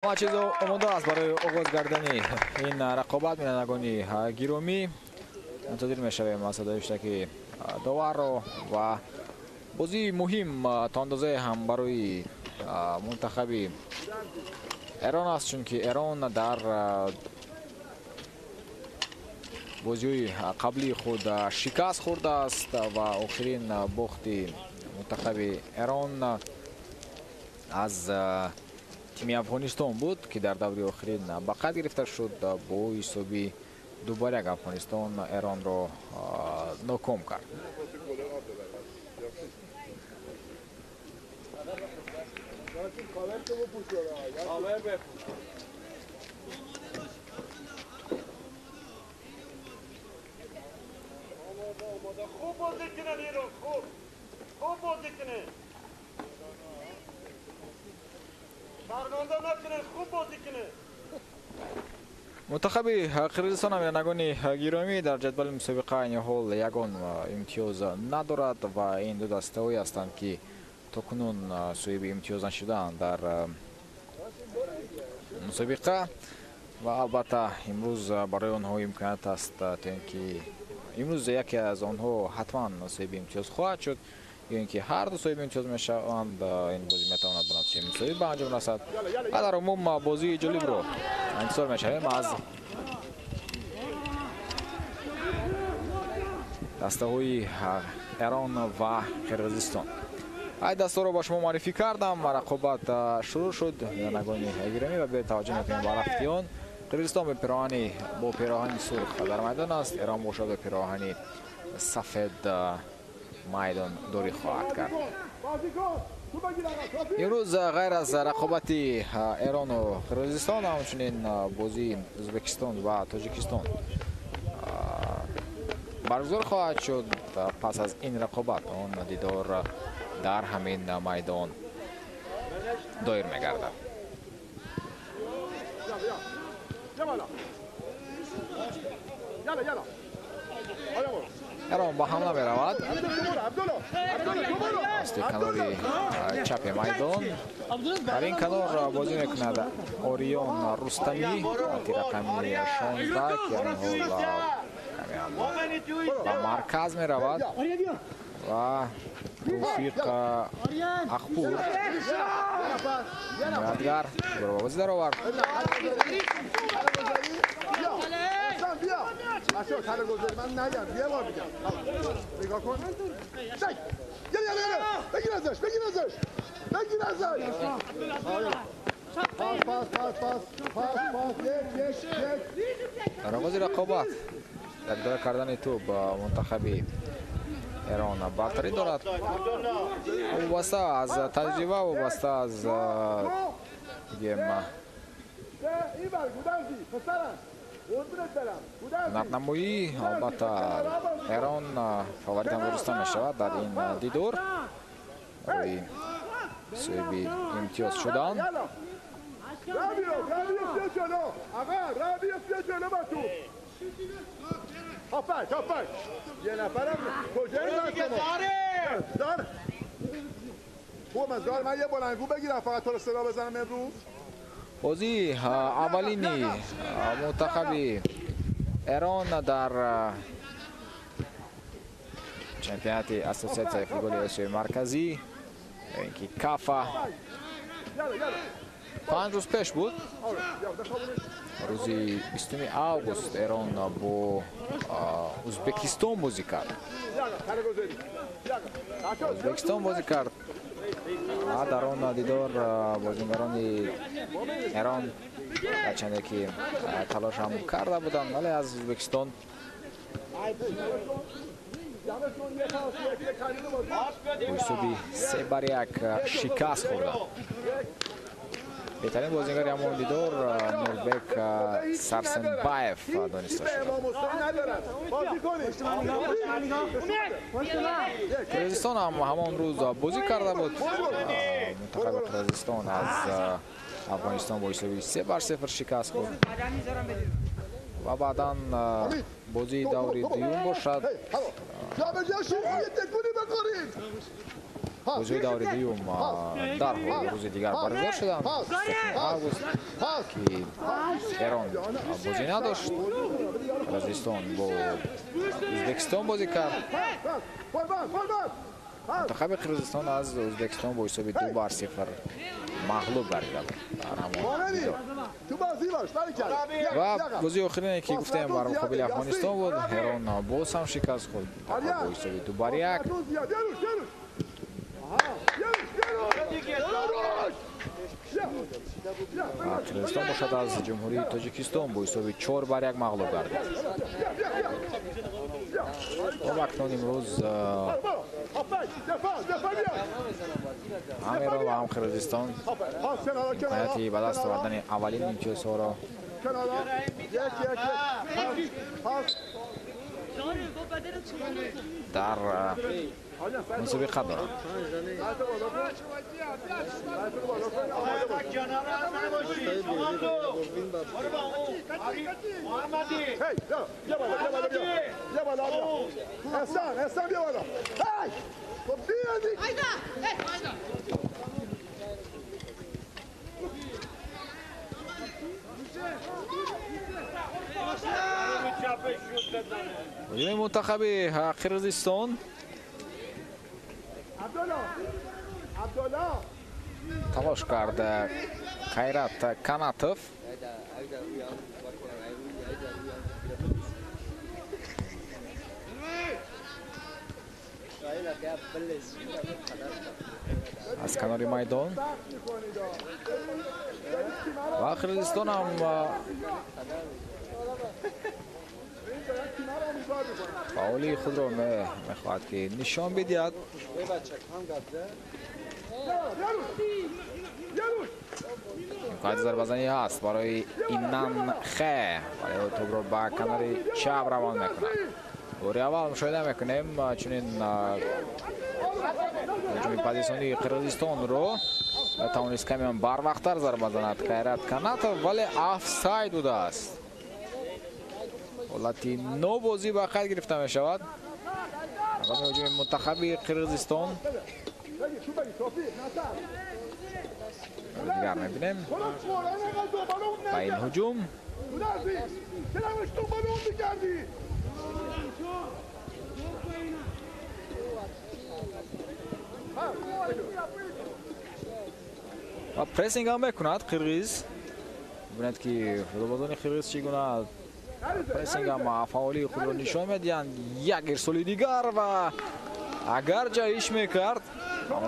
Ҳама чиз омода аст барои оғоз гардани ин рақобат. Бинандагони гиромӣ, мунтазир мешавем аз садои ҳуштаки доварро ва бозии муҳим то андозае ҳам барои мунтахаби Эрон аст, чунки Эрон дар бозиҳои қаблии худ шикаст хӯрдааст ва охирин бохти мунтахаби Эрон аз тими Афғонистон буд, ки дар даври охирин ба қайд гирифта шуд. Бо ҳисоби 2-1 Афғонистон Эронро ноком кард. خوب بازی کنن ایران، خوب خوب بازی کنه، شرمنده نکنه، خوب بازی کنه. мунтахаби Қирғизистон, бинандагони гиромӣ, дар ҷадвали мусобиқа айни ҳол ягон имтиёз надорад ва ин ду дастаҳое ҳастанд, ки то кунун соҳиби имтиёз нашудаанд дар мусобиқа ва албатта имрӯз барои онҳо имконият аст, то ин ки имрӯз яке аз онҳо ҳатман соҳиби имтиёз хоҳад шуд ё ин ки ҳар ду соҳиби имтиёз мешаванд. Ин бозӣ метавонад ба натиҷаи мусовӣ ба анҷом расад ва дар умум бозии ҷолибро интизор мешавем аз дастаҳои Эрон ва Қирғизистон. Ай дастаҳоро ба шумо муаррифӣ кардам. Рақобат шурӯъ шуд, бинандагони гиромӣ, ва биёед таваҷҷӯҳ мекунем ба рафтиён. Қирғизистон бо пироҳани сурх дар майдон аст, Эрон бошад бо пироҳани сафед майдон дорӣ хоҳад кард. Имрӯз ғайр аз рақобати Эрону Қирғизистон, ҳамчунин бозии Ӯзбекистон ва Тоҷикистон баргузор хоҳад шуд. Пас аз ин рақобат он дидор дар ҳамин майдон доир мегардад. Эрон ба ҳамла меравад асти канори чапи майдон. Дар ин канор бозӣ мекунад Ориён Рустамӣ, рақами 16, ки айни ҳол каме ба марказ меравад, ва Туфиқ Ахпур ҳимоятгар ба бозӣ даровард. بچه‌ها تله گذاری من نگم، یه بار میگم، نگاه کن. یالا یالا یالا، بگیر ازش، بگیر ازش، بگیر ازش. پاس پاس پاس پاس پاس پاس، یک یک یک. Дар оғози рақобат дар идора кардани тӯб мунтахаби Эрон бартарӣ дорад. Вобаста аз таҷриба, вобаста аз бигем ҳунарнамоӣ, албатта Эрон фаворитам дониста мешавад дар ин дидор барои соҳиби имтиёз шудан. هافک هافک، یه نفرم کجایی؟ من خوب از من یه بلنگو بگیرم فقط تو رو صدا بزنم امروز. بازی اولینی منتخبی Эрон дар чемпионати Ассотсиатсияи футболи Осиёи Марказӣ, ин ки Кафа, 5 рӯз пеш буд. Рӯзи 20 август Эрон бо Ӯзбекистон бозӣ кард. Ӯзбекистон бозӣ кард ва дар он дидор бозигарони Эрон гарчанде ки талош ҳам карда буданд, вале аз Ӯзбекистон бо ҳисоби 3-1 шикаст хӯрданд. Беҳтарин бозигари ҳамон дидор Нурбек Сарсенбаев дониста шуд. Қирғизистон ҳам ҳамон рӯз бозӣ карда буд. Мунтахаби Қирғизистон аз Афғонистон бо ҳисоби 3-0 шикаст хӯрд ва баъдан бозии даври дуюм бошад. جابجا شو، یه تکونی بخورید. Бозиҳои даври дуюм дар рӯзи дигар баргузор шуданд. Август ки Эрон бозӣ надошт, Қирғизистон бо Ӯзбекистон бозӣ кард. Мунтахаби Қирғизистон аз Ӯзбекистон бо ҳисоби 2-0 мағлуб гардид дар ҳамон дидор. Ва бозии охирине ки гуфтем бар муқобили Афғонистон буд, Эрон боз ҳам шикаст хӯрд бо ҳисоби 2-1. Қирғизистон бошад аз Ҷумҳурии Тоҷикистон бо ҳисоби 4-1 мағлуб гардид. Хуб, акнун имрӯз ҳам Эрон ва ҳам Қирғизистон имконияти ба даст овардани аввалин имтиёзҳоро дар мусобиқа доранд. Ҳуҷуми мунтахаби Қирғизистон талош кард Қайрат Канатов. Аз канори майдон ва Қирғизистон ҳам фаъолии худро мехоҳад ки нишон бидиҳад. Имконияти зарбазанӣ ҳаст барои Иннан Хе, вале ӯ тӯбро ба канори чап равон мекунад. Бори аввал мушоҳида мекунем чунин ҳуҷуми позитсионии Қирғизистонро тавонист камеам барвақттар зарба занад Қайрат Канатов, вале офсайд будааст. Ҳолати нобозӣ ба қайд гирифта мешавад. Ҳангоми ҳуҷуми мунтахаби Қирғизистон дигар мебинем ба ин ҳуҷум. Ва прессинг ҳам мекунад қирғиз. Бибинед ки футболбозони қирғиз чӣ гуна прессинг ҳам фаъолии худро нишон медиҳанд. Як ирсоли дигар ва агар ҷаҳиш мекард,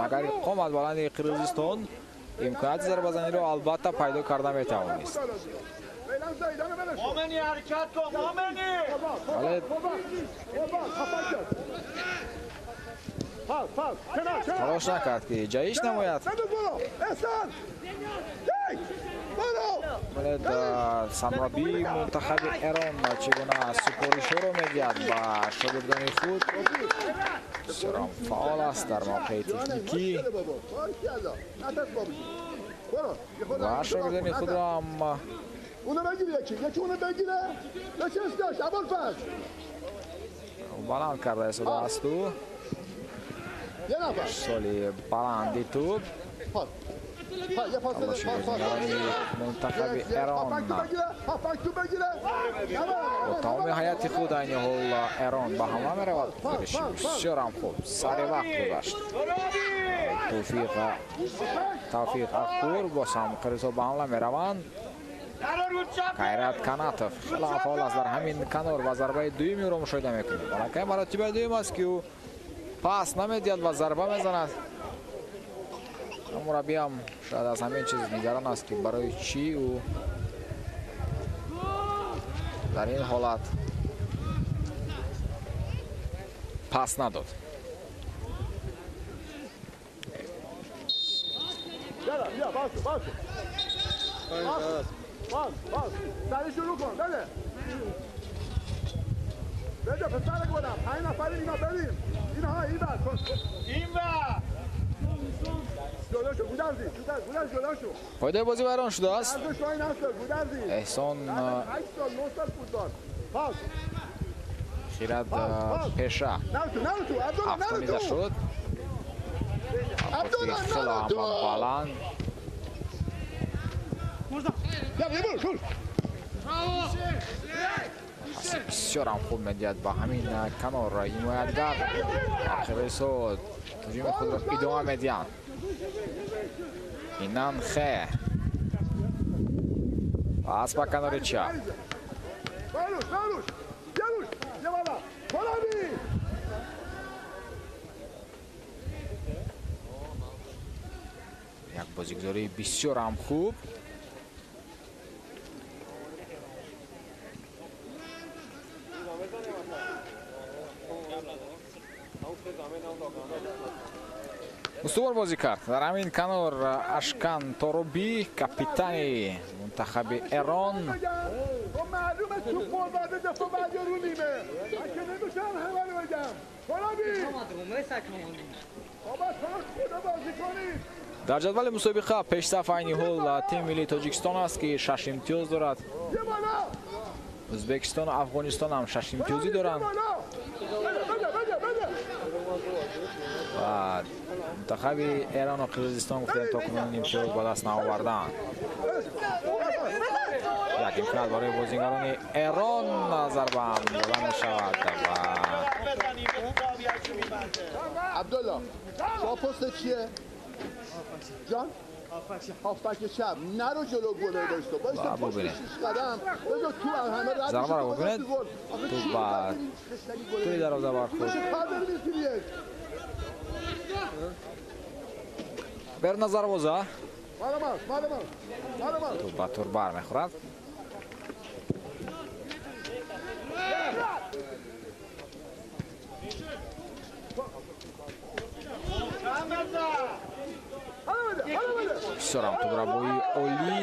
агар қомат баланди Қирғизистон имконияти зарбазаниро албатта пайдо карда метавонист. Вале талош накард ки ҷаҳиш намояд. Вале сармураббии мунтахаби Эрон чӣ гуна супоришҳоро медиҳад ба шогирдони худ, бисёрам фаъол аст дар мавқеи техникӣ ва шогирдони худро ҳам баланд карда истодааст. Ӯ соли баланди тӯб талоши бозигарони мунтахаби Эрон бо тамоми ҳайати худ айни ҳол Эрон ба ҳамла меравад. Бисёрам хуб сари вақт гузашт. Тавфиқ Ақпур боз ҳам қирғизҳо ба ҳамла мераванд. Қайрат Канатов хеле фаъол аст дар ҳамин канор ва зарбаи дуюми ӯро мушоҳида мекунем. Аллакай маротибаи дуюм аст ки ӯ пас намедиҳад ва зарба мезанад. Мураббиам шояд аз ҳамин чиз нигарон аст ки барои чӣ ӯ дар ин ҳолат пас надод. Фоидаи бозӣ вайрон шудааст. Эҳсон Хирад пеша афтонида шуд. хеле ҳам баланд. Бисёр ҳам хуб медиҳад ба ҳамин канор ҳимоятгар. Қирғизҳо ҳуҷуми худро идома медиҳанд. Инан хе пас ба канори чап. Як бозигузории бисёр ҳам хуб. Устувор бозӣ кард. Дар ҳамин канор Ашкан Торобӣ, капитани мунтахаби Эрон. Дар ҷадвали мусобиқа пешсаф айни ҳол тими миллии Тоҷикистон аст, ки 6 имтиёз дорад. Ӯзбекистону Афғонистон ҳам 6 имтиёзӣ доранд. Ва мунтахаби Эрону Қирғизистон гуфтем то кунун имтиёз ба даст наоварданд. Як имконият барои бозигарони Эрон зарба ҳам дода мешавад ва Абдулло, шумо пост чие? جان؟ هافبک چپ نرو جلو گل وایستا وایستا پشت 6 قدم بذار تو همه رد ضربه رو ببینید. توپ با توی دروازه برخورد. Берна дарвоза. توپ با تور بر میخورد. Бисёр ҳам тӯбрабоии олӣ.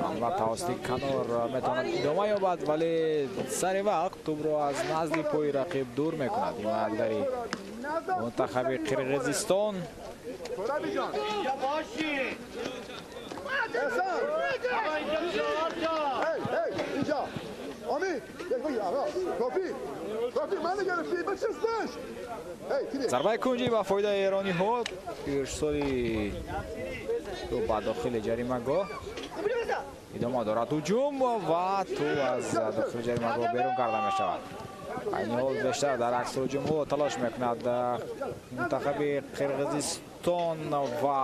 Ҳамла тавассути канор метавонад идома ёбад, вале сари вақт тӯбро аз назди пои рақиб дур мекунад ҳимоятгари мунтахаби Қирғизистон. Зарбаи кунҷӣ ба фоидаи эрониҳо. Ирсоли тӯб ба дохили ҷаримагоҳ идома дорад ҳуҷум ва тӯб аз дохили ҷаримагоҳ берун карда мешавад. Айни ҳол бештар дар акси ҳуҷумҳо талош мекунад мунтахаби Қирғизистон ва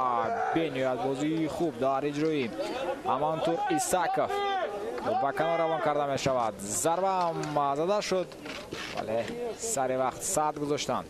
бениҳоят бозии хуб дар иҷрои Амантур Исаков ба канор равон карда мешавад. Зарба ҳам зада шуд, вале сари вақт сад гузоштанд.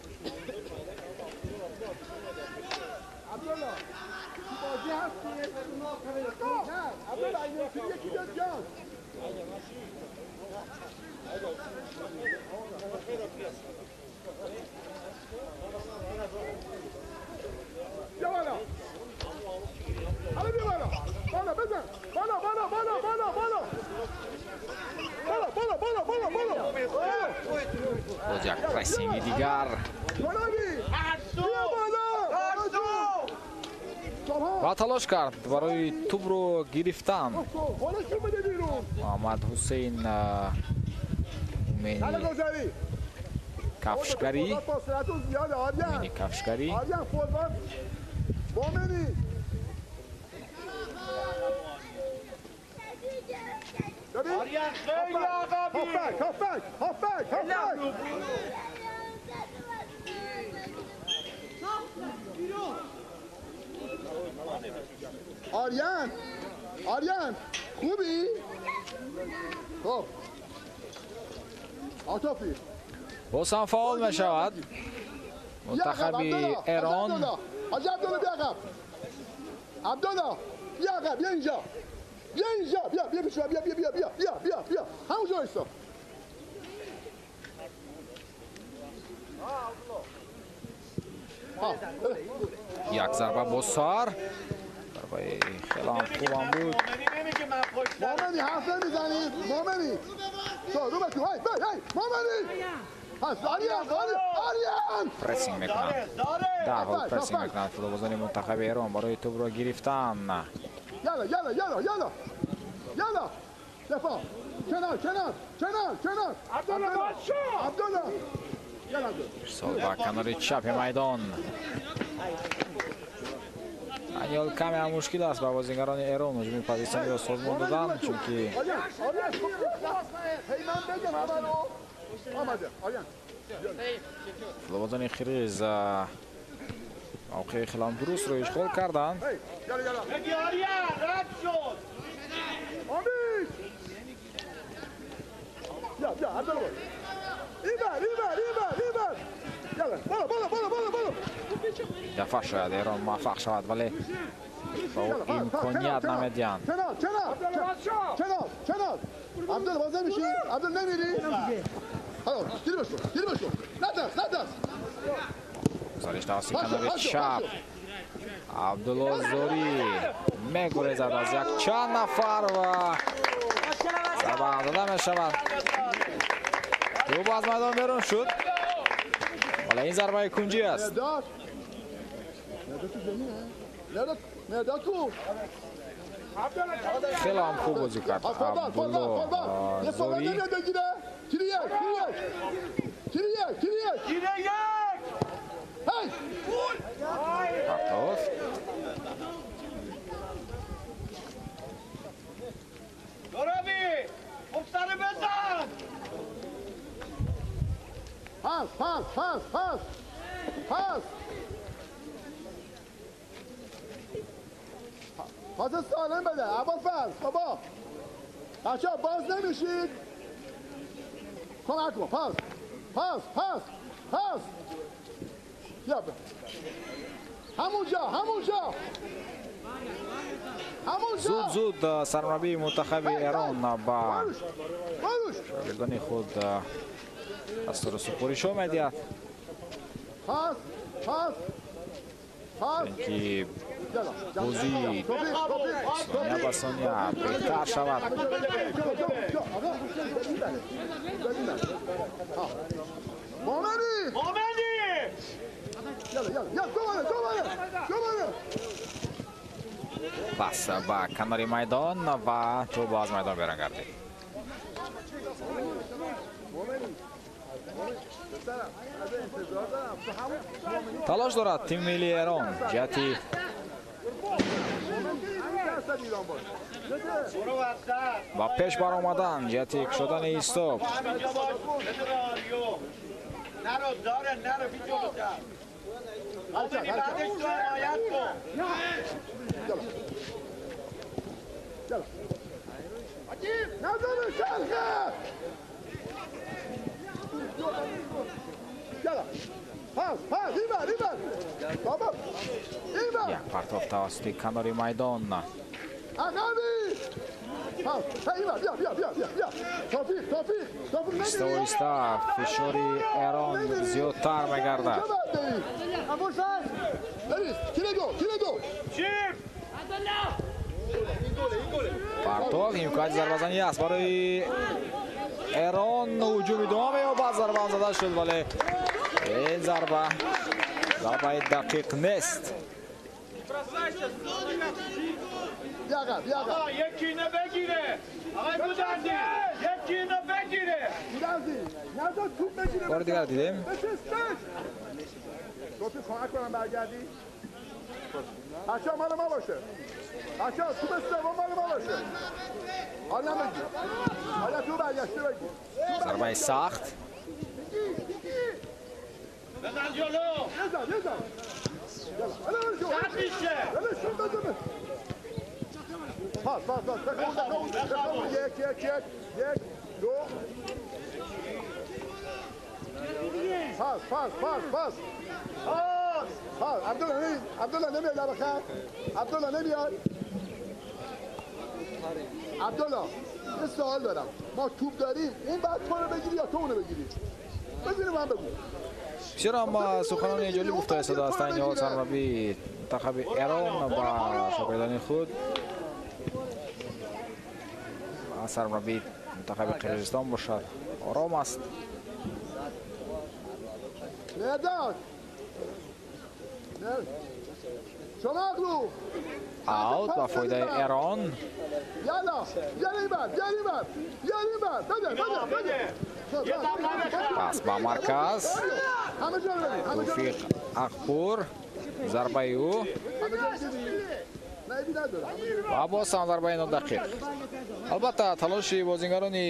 Боз як прессинги дигар ва талош кард барои тӯбро гирифтан. Муҳаммад Ҳусейн Умени кафшгарӣ, Умени кафшгарӣ. آریان آریان خوبی؟ خب آتوفی باز هم فعال می شود منتخب ایران. حاج عبدالله بیا عقب، عبدالله بیا عقب، بیا اینجا، بیا اینجا، بیا بیا پیش، بیا بیا بیا بیا بیا بیا بیا همونجا وایسا. یک ضربه با سر، ضربه خیلی هم خوبم بود. مومنی حرف نمیزنی مومنی، تو رو به تو، هی هی مومنی هست. آریان آریان pressing میکنن، در حال pressing میکنن فوتبالبازان منتخب ایران برای توپ را گرفتن. یالا یالا یالا یالا یالا دفاع کنار کنار کنار کنار عبدالله عبدالله ارسال با کنار چپ میدان. Айни каме ҳам мушкил аст ба бозигарони Эрон ҳуҷуми позитсиониро созмон додан, чунки футболбозони қирғиз мавқеи хеле ҳам дурустро ишғол карданд. Дафъа шояд Эрон муваффақ шавад, вале ба ӯ имконият намедиҳанд. Гузариш тавассути канори чап. Абдулло Зорӣ мегурезад аз якчанд нафар ва зарба дода мешавад. Тӯб аз майдон берун шуд, вале ин зарбаи кунҷӣ аст. Хеле ҳам хуб бозӣ кард Абдулло Зорӣ. Партов. پاس پاس پاس پاس پاس پاس سالم بده ابوالفضل. بابا بچه ها باز نمیشید، کمک کن. پاس پاس پاس پاس. یا همونجا همونجا همونجا. زود زود سرمربی منتخب ایران با شاگردان خود دستور سپоришҳо медиҳад, ки бозӣ сония ба сония беҳтар шавад. Пас ба канори майдон ва тӯб аз майдон берун гардид. Талош дорад тими миллии Эрон ҷиҳати ба пеш баромадан, ҷиҳати кушодани ҳисоб. Як партов тавассути канори майдон. Оҳиста оҳиста фишори Эрон зиёдтар мегардад. Партов имкони зарбазанӣ аст барои Эрон. Ҳуҷум идома меёбад, зарба ҳам зада шуд, вале ин зарба зарбаи дақиқ нест. Бори дигар дидем. Зарбаи сахт. عبدالله یه سوال دارم، ما توپ داریم، اون بعد تو رو بگیری یا تو اونو بگیری؟ بگیری من بگو. بسیار هم سخنان جالب گفته استاد است. این سرمربی منتخب ایران با شاگردان خود و سرمربی منتخب قرقیزستان باشد آرام است. Аут ба фоидаи Эрон. Пас ба марказ. Туфиқ Ақпур. зарбаи ӯ ва боз ҳам зарбаи нодақиқ. Албатта, талоши бозингарони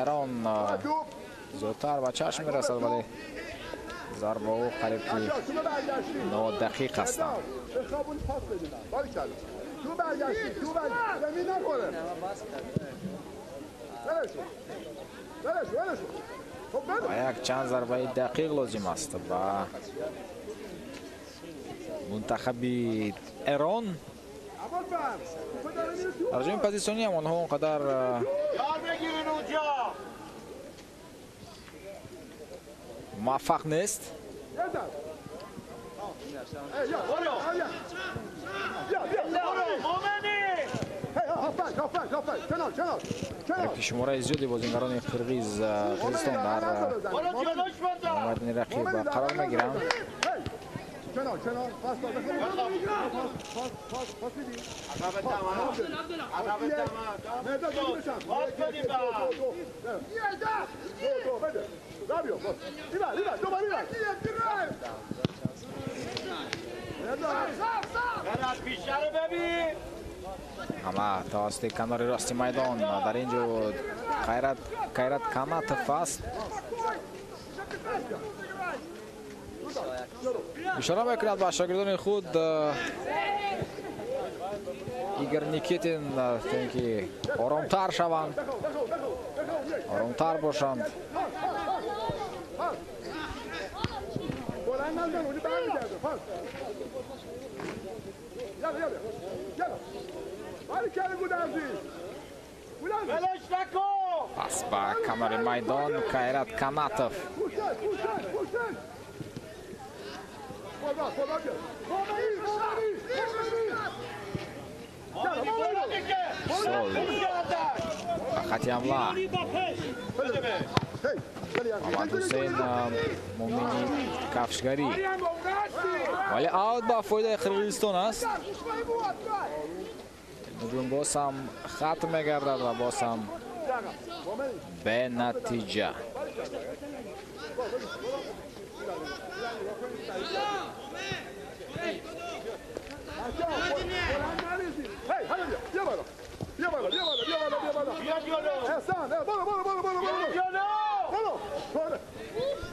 Эрон зиёдтар ба чашм мерасад, вале зарбаҳо қариб ки нодақиқ ҳастанд. Ва як чанд зарбаи дақиқ лозим аст ба мунтахаби Эрон. Дар ҷои позитсиониам онҳо он қадар муваффақ нест. Ки шумораи зиёди бозингарони Қирғизистон дар майдони рақиб қарор мегиранд. Ҳама тавассути канори рости майдон дар ин ҷо Қайрат Канатов аст. Ишора мекунад ба шогирдони худ Игор Никитин, то ин ки оромтар шаванд, оромтар бошанд. Пас ба канори майдон Қайрат Канатов. Ба хати ҳамла Муҳаммад Ҳусейн Мумини Кафшгарӣ, вале аут ба фоидаи Қирғизистон аст. Ҳуҷум боз ҳам хатм мегардад ва боз ҳам бенатиҷа.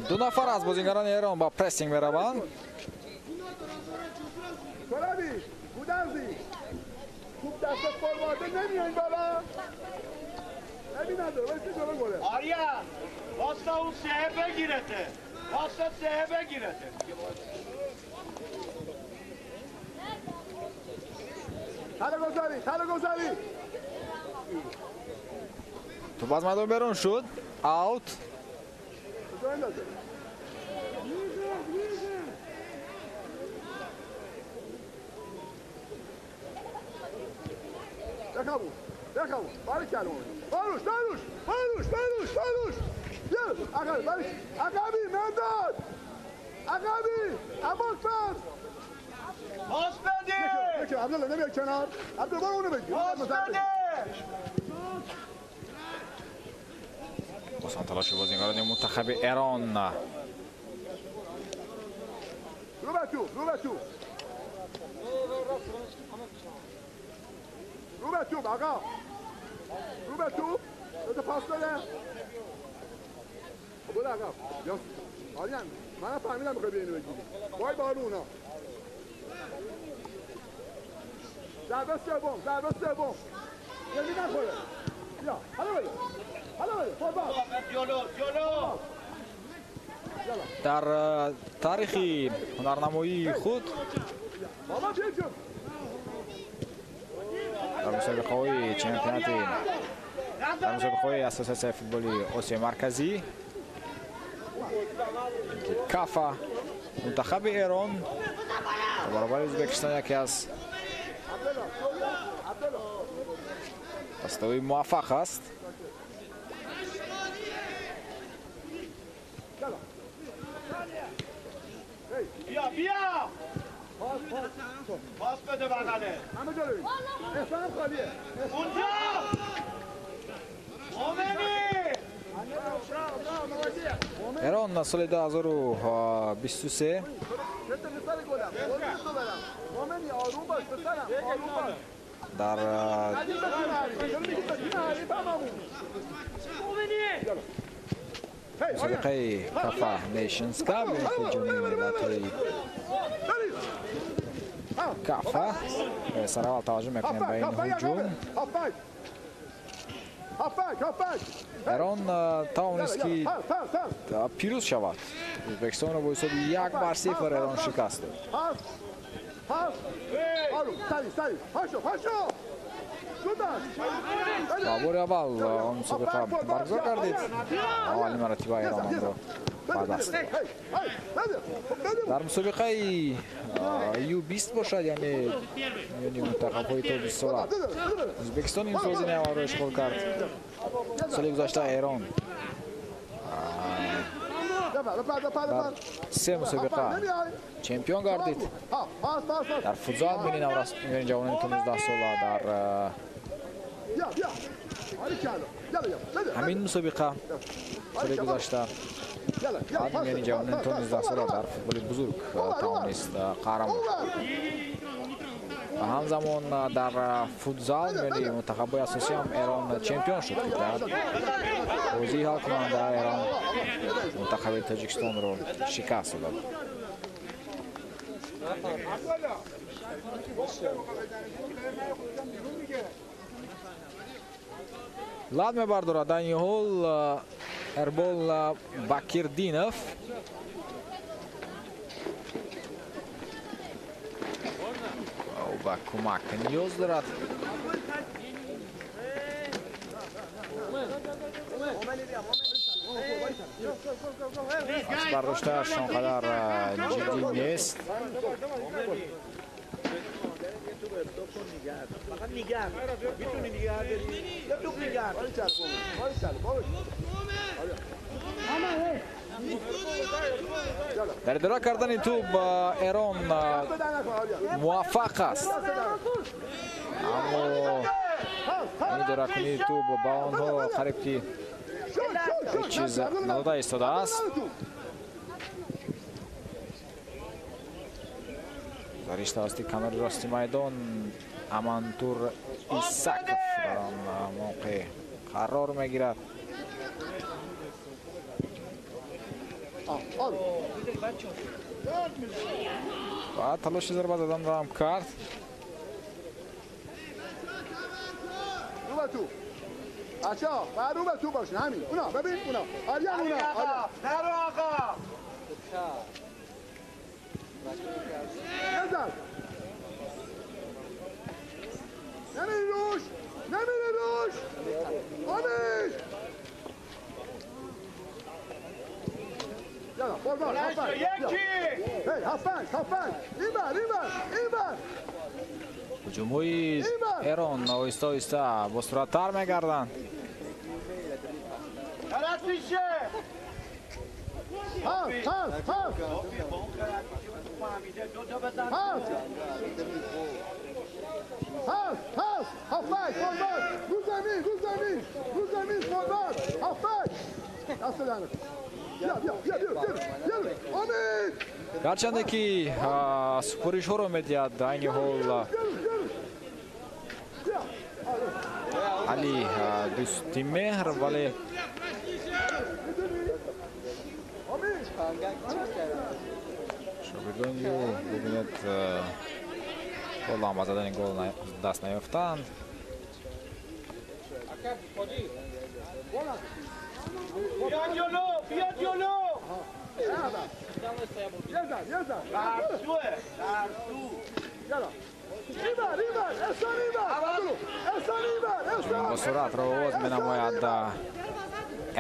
Ду нафар аз бозингарони Эрон ба прессинг мераванд. Тӯп аз майдон берун шуд. Аут. Боз ҳам талоши бозингарони мунтахаби Эрон. Дар таърихи ҳунарнамоии худ дар мусобиқаҳои чемпионати дар мусобиқаҳои Ассотсиатсияи футболи Осиёи Марказӣ Кафа мунтахаби Эрон дар баробари Ӯзбекистон яке аз дастаҳои муваффақ аст. Эрон Эрон соли 2023 дар мусобиқаи Кафа Nations Cup ҷоми миллатҳои Кафа сараввал таваҷҷӯҳ мекунем ба ин ҳуҷум. Эрон тавонист ки пирӯз шавад. Ӯзбекистонро бо ҳисоби 1-0 Эрон шикаст дод. Ва бори аввал он мусобиқа баргузор гардид. Аввалин маротиба Эрон онро ба даст овард. Дар мусобиқаи Ю-20 бошад, яъне миёни мунтахабҳои то 20 сола, Ӯзбекистон ин бозии аввалро ишғол кард. Соли гузашта Эрон дар се мусобиқа чемпион гардид. Дар футзал миёни миёни ҷавонони то 19 сола дар ҳамин мусобиқа соли гузашта баъд миёни ҷавонони то 19 сола дар футболи бузург тавонист қаҳрамон шуд. Ва ҳамзамон дар футзал миёни мунтахабҳои асосӣ ҳам Эрон чемпион шуд, ки дар бозии ҳалкунанда Эрон мунтахаби Тоҷикистонро шикаст дод. Лад мебардорад айни ҳол Эрбол Бакирдинов. Ба кӯмак ниёз дорад. Аз бардоштааш он қадар ҷиддӣ нест. Дар идора кардани тӯб Эрон муваффақ аст, аммо идоракунии тӯб ба онҳо қариб ки ҳеҷ чиз надода истодааст. Гузариш тавассути канори рости майдон Амантур Исаков дар он мавқеъ қарор мегирад. Ва талоши зарба заданро ҳам кард. Ҳуҷумҳои Эрон оҳиста оҳиста босуръаттар мегарданд. Гарчанде ки супоришҳоро медиҳад айни ҳол Али Дӯстимеҳр, вале шогирдони ӯ бубинед ҳоло ҳам ба задани гол даст наёфтанд. Бо суръатро оғоз менамояд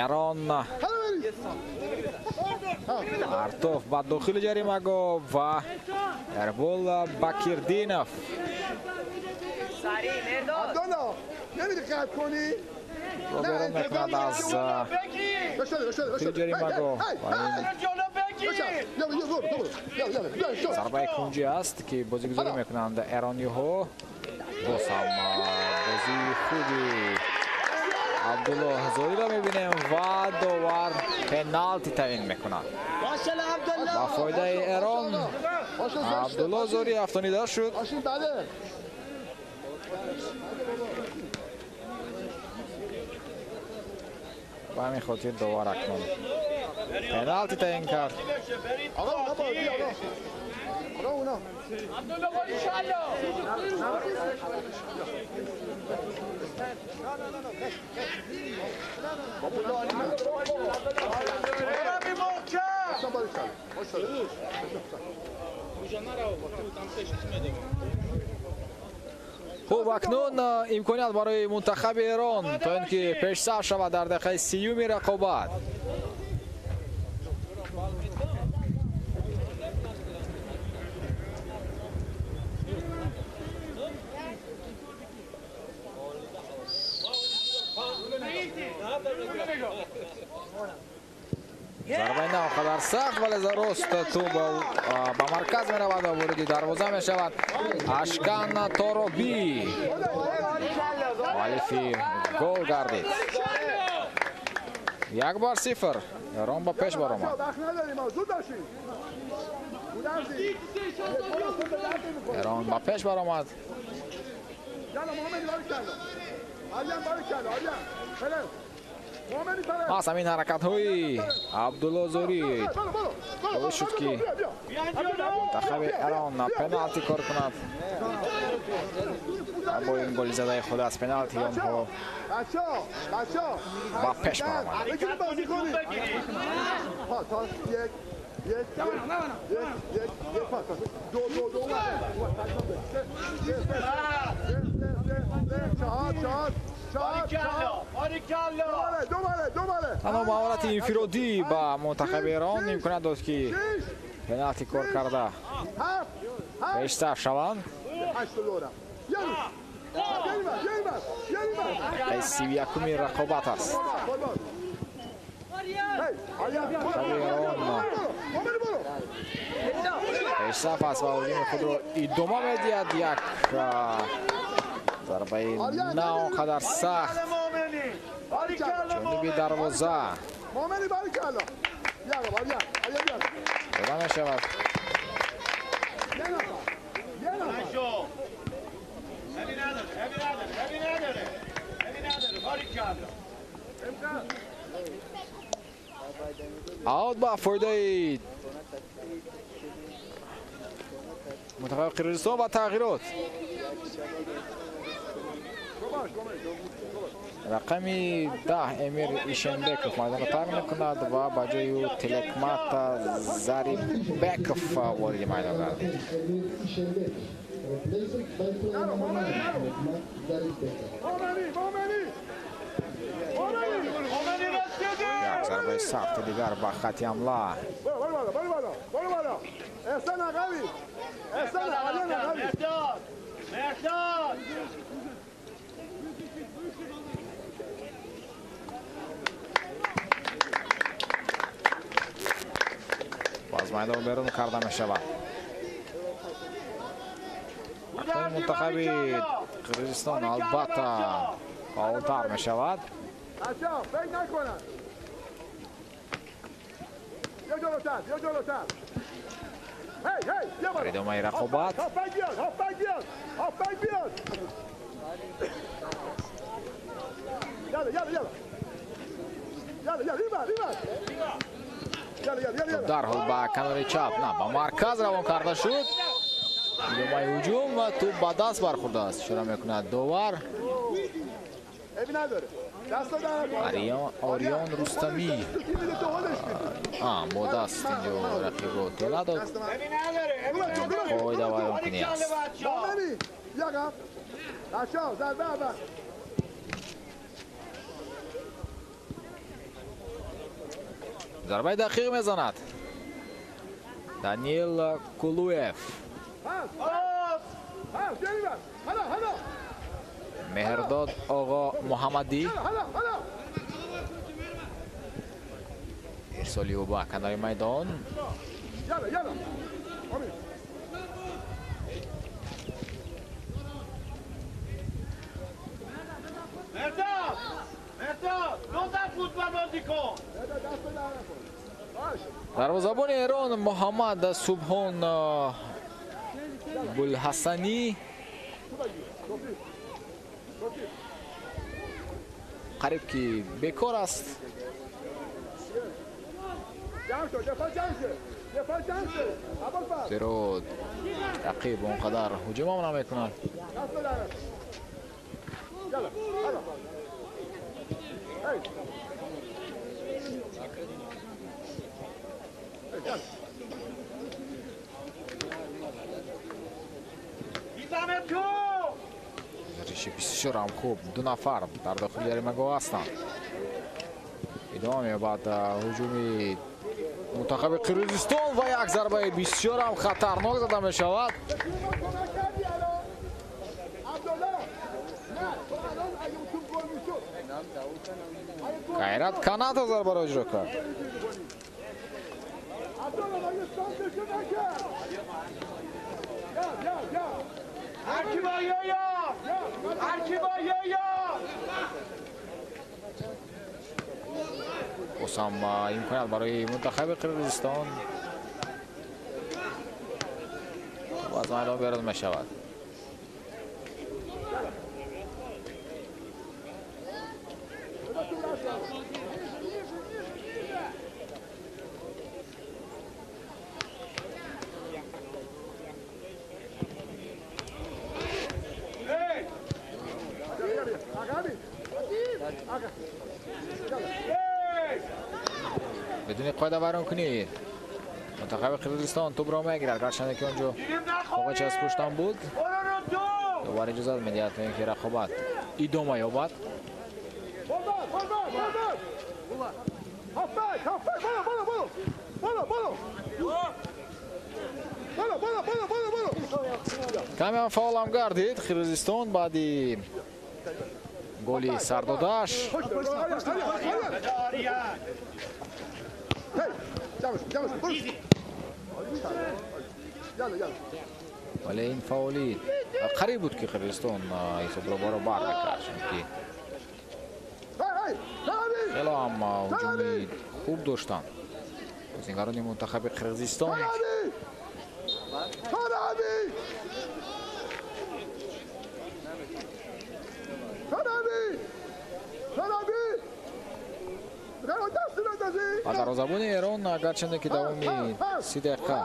Эрон. Артов ба дохили ҷаримагоҳ ва Эрбол Бакирдинов. Роберон мекунад аз дохили ҷаримагоҳ ва ин зарбаи кунҷӣ аст, ки бозигузорӣ мекунанд эрониҳо. Боз ҳам бозии хуби Абдулло Зориро мебинем ва довар пеналти таъин мекунад. Ба фоидаи Эрон Абдулло Зори афтонида шуд. Ба ҳамин хотир довар акнун пеналти таъин кард. Хуб, акнун имконият барои мунтахаби Эрон то ин ки пешсаф шавад дар дақиқаи сиюми рақобат. Зарбаи на он қадар сахт, вале рост тӯб ба марказ меравад ва вориди дарвоза мешавад. Ашкан Торобӣ муаллифи гол гардид. 1-0 Эрон ба пеш баромад. Эрон ба пеш баромад. Маҳз ҳамин ҳаракатҳои Абдулло Зорӣ боис шуд, ки мунтахаби Эрон пеналти кор кунад. Бо ин голи задаи худ аз пеналти онҳо ба пеш баромад. Танҳо маҳорати инфиродӣ ба мунтахаби Эрон имконият дод, ки пеналти кор карда пешсаф шаванд. Дақиқаи 31-уми рақобат аст. Мунтахаби Эрон пешсаф аст ва ҳуҷуми худро идома медиҳад. Як зарбаи на он қадар сахт ҷониби дарвоза дода мешавад. Аут ба фоидаи мунтахаби Қирғизистон ва тағйирот. Рақами 10 Эмир Ишенбеков майдонро тарк мекунад ва ба ҷои ӯ Телекмат Зарибеков вориди майдон гардид. Як зарбаи сахти дигар ба хати ҳамла. Аз майдон берун карда мешавад. Акнун мунтахаби Қирғизистон албатта фаъолтар мешавад. Дар идомаи рақобат дарҳол ба канори чап, на ба марказ равон карда шуд. Идомаи ҳуҷум ва тӯб ба даст бархӯрдааст. Ишора мекунад довар. Орион Рустамӣ бо даст инҷо рақибро тела дод. Қоида вайронкунӣ аст. Зарбаи дақиқ мезанад Даниил Кулуев. Меҳрдод Оғо Муҳаммадӣ. Ирсоли ӯ ба канори майдон. Дарвозабони Эрон Муҳаммад Субҳон Булҳасанӣ қариб ки бекор аст. Зеро рақиб он қадар ҳуҷумам намекунад. Риши бисёрам хуб, ду нафар дар дохили яримагоҳ ҳастанд. Идома меёбад ҳуҷуми мунтахаби Қирғизистон ва як зарбаи бисёрам хатарнок зада мешавад. Қайрат Канатов зарбаро иҷро кард. Боз ҳам имконият барои мунтахаби Қирғизистон аз майдон берун мешавад. Бидуни қоида вайронкунӣ мунтахаби Қирғизистон тӯбро мегирад, гарчанде ки он ҷо хоқачи аз пуштам буд. Довар иҷозат медиҳад то ин ки рақобат идома ёбад. Каме фаъолам гардид Қирғизистон баъди голи сардодаш. Вале ин фаъолӣ қариб буд ки Қирғизистон ҳисобро баробар мекард, чунки хело ҳам ҳуҷуми хуб доштанд бозингарони мунтахаби Қирғизистон. Ва дарвозабони Эрон агарчанде ки давоми 30 дақиқа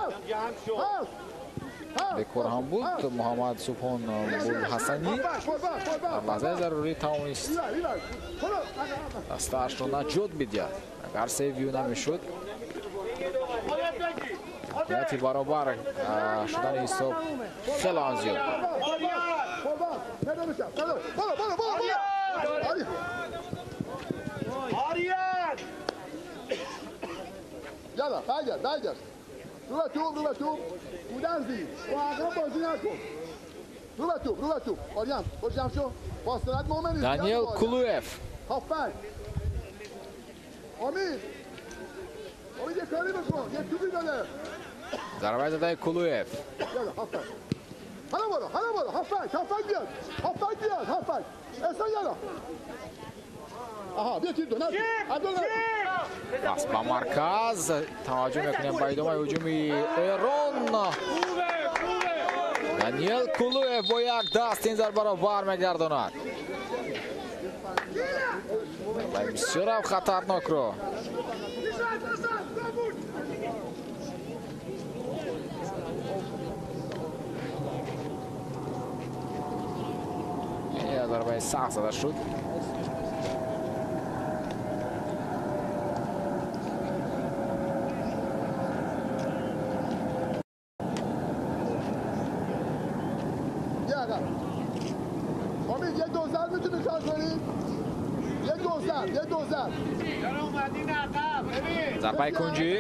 бекор ҳам буд, Муҳаммад Субҳон Булҳасанӣ дар лаҳзаи зарурӣ тавонист дастаашро наҷот бидиҳад. Агар севию намешуд, имконияти баробар шудани ҳисоб хело ҳам зиёд буд. یالا برگرد برگرد رو به توپ رو به توپ گودرزی با عقب بازی نکن رو به توپ رو به توپ آریان برو جمع شو فاصلت مهم نیست. دانیل کلویف هافبک امید امید یه کاری بکن یه توپی بده. ضربه زده کلویف. یالا هافبک حالا برو حالا برو هافبک هافبک بیاد هافبک بیاد هافبک اصلا یالا پس ба марказ таваҷҷӯҳ мекунем ба идомаи ҳуҷуми Эрон. Даниел Кулуев бо як даст ин зарбаро бармегардонад. Зарбаи бисёрам хатарнокро. Ин зарбаи сахт зада шуд. Зарбаи кунҷӣ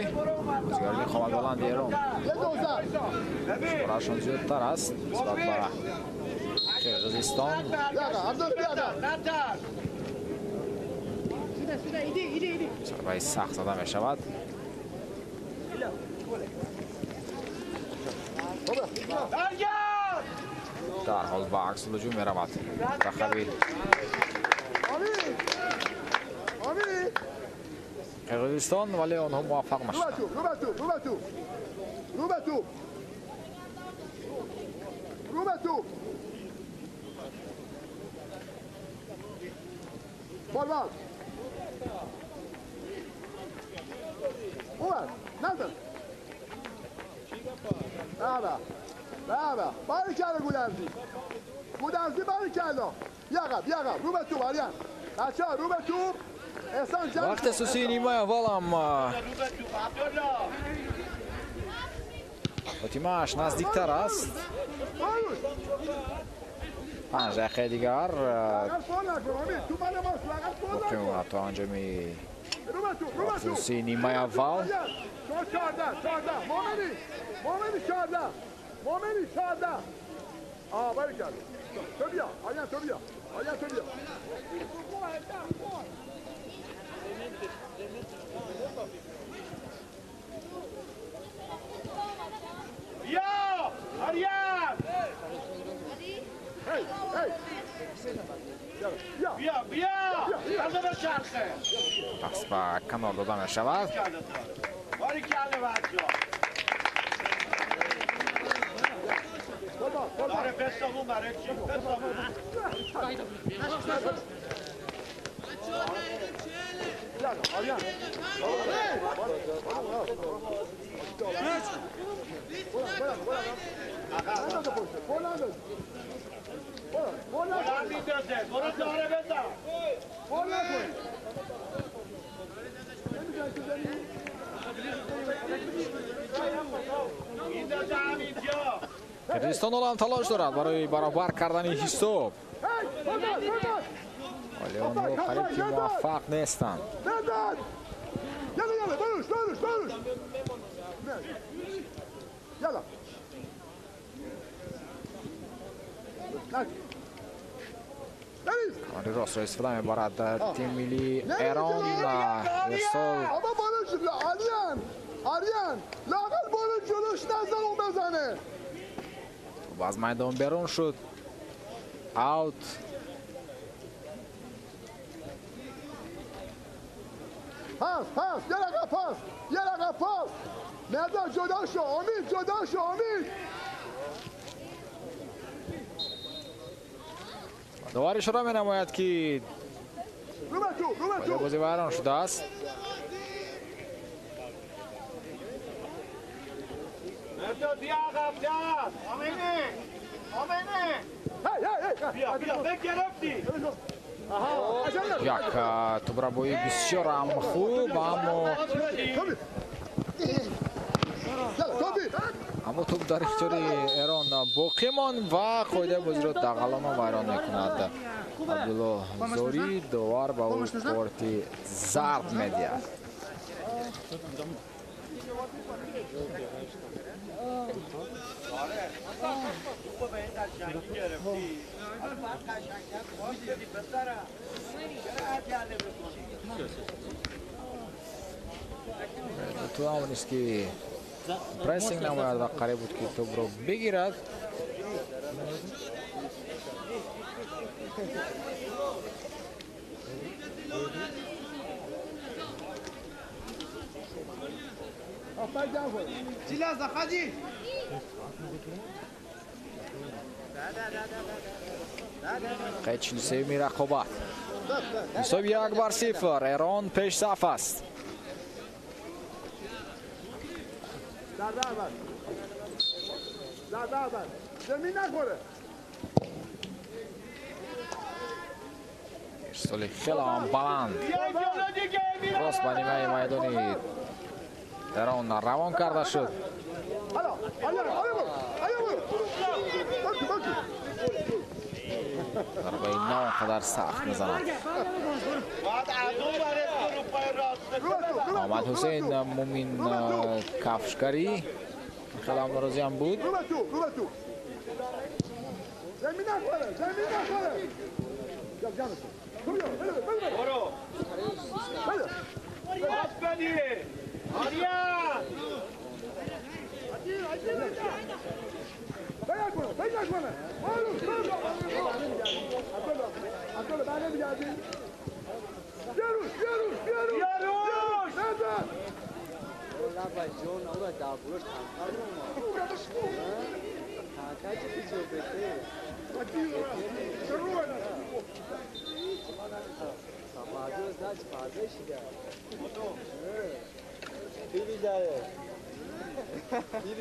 бозигарони қоматбаланди Эрон шумораашон зиёдтар аст нисбат ба Қирғизистон. Зарбаи сахт зада мешавад. Дарҳол ба аксулҳуҷум меравад мунтахаби Қирғизистон, вале онҳо муваффақ нашуданд. Вақти асосии нимаи аввалам хотимааш наздиктар аст. 5 дақиқаи дигар боқӣ мемонад то анҷоми вақти асосии нимаи аввал. Пас ба канор дода мешавад. Қирғизистон ҳоло ҳам талош дорад барои баробар кардани ҳисоб, вале онҳо қариб ки муваффақ нестанд. Камари ростро истифода мебарад тими миллии Эрон. Ирсол аз майдон берун шуд. Аут. پاس پاس یه رقم پاس یه رقم پاس مردان جدا شو امید جدا شو امید. довар ишора менамояд ки бозӣ вайрон шудааст. Як тӯбрабоӣ бисёр ҳам хуб, аммо тӯб дар ихтиёри Эрон боқӣ монд ва қоидаи бозиро дағалона вайрон мекунад. Абдулло Зорӣ довар ба ӯ корти зард медиҳад. Ту ҳам ки прессинг намояд ва қариб буд ки тӯбро бигирад. Дақиқаи 43-юми рақобат. Ҳисоб 1-0. Эрон пешсаф аст. Ирсоли хеле ҳам баланд рост ба нимаи майдони Эрон равон карда шуд. Зарбаи на он қадар сахт мезанад. Муҳаммад Ҳусейн Мумин кафшгарӣ хеле ҳам норозиам буд.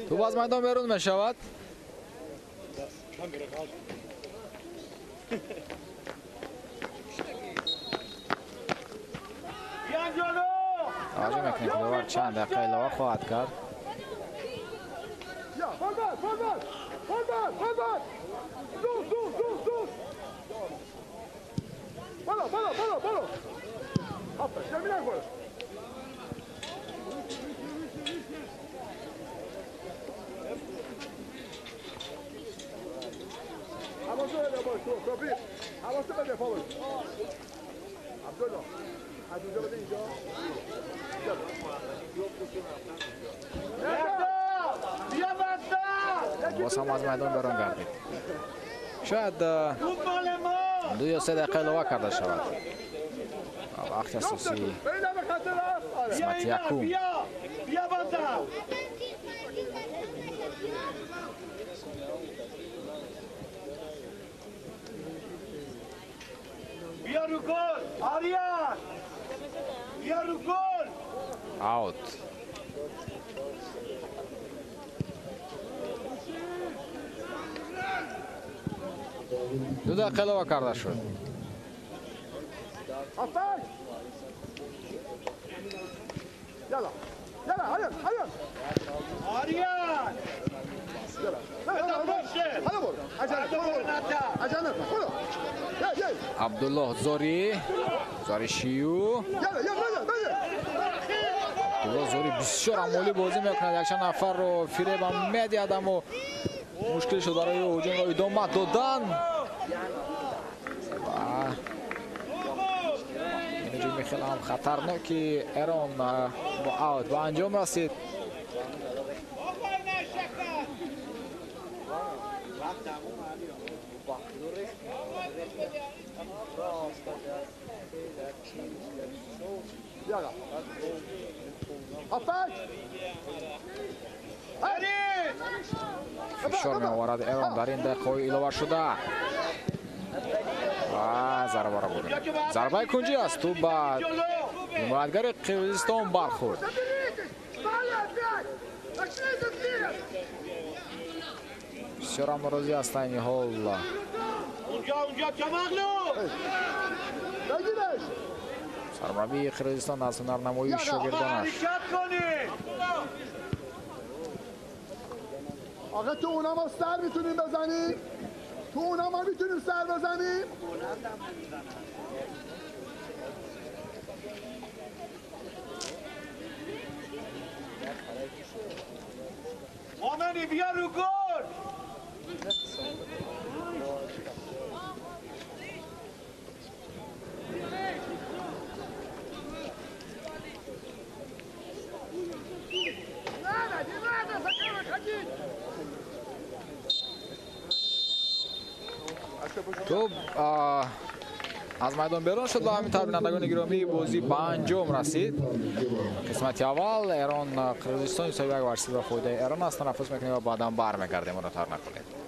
توپ از میدان بیرون میشود. توجه میکنیم که داور چند دقیقه علاوه خواهد کرد. باز هم از میدان بیرون گردید. شاید 2 یا 3 دقیقه علاوه کرده شود. وقت اساسی قسمت یکم. اوت. 2 دقیقه علاوه کرده شد. عبدالله زوری، زوری شیو. عبدالله زوری بسیار عمالی بازی میکند. یک چند نفر رو فریب هم میدهد، اما مشکل شد برای هجوم را ادامه دادن. و این هجوم خیلی هم خطرناکی ایران با اوت به انجام رسید. فشار می آورد ایران در این دقیقه علاوه شده و ضربه را بودیم. ضربه کنجی است. توپ به حمایتگر قرقیزستان برخورد. بسیار هم ناراضی هستند این حال. سرمربی قرقیزستان از هنرنمایی شاگردانش. آقا تو اونا ما سر میتونیم بزنیم، تو اونا ما میتونیم سر بزنیم. مومنی بیا رو گل. توپ از میدان بیرون شد و همین طور بینندگان گرامی بازی به انجام رسید. قسمت اول ایران قرقیزستان 1-0 به فایده ایران است. تنفس میکنیم و بعدا برمیگردیم. را تر نکنید.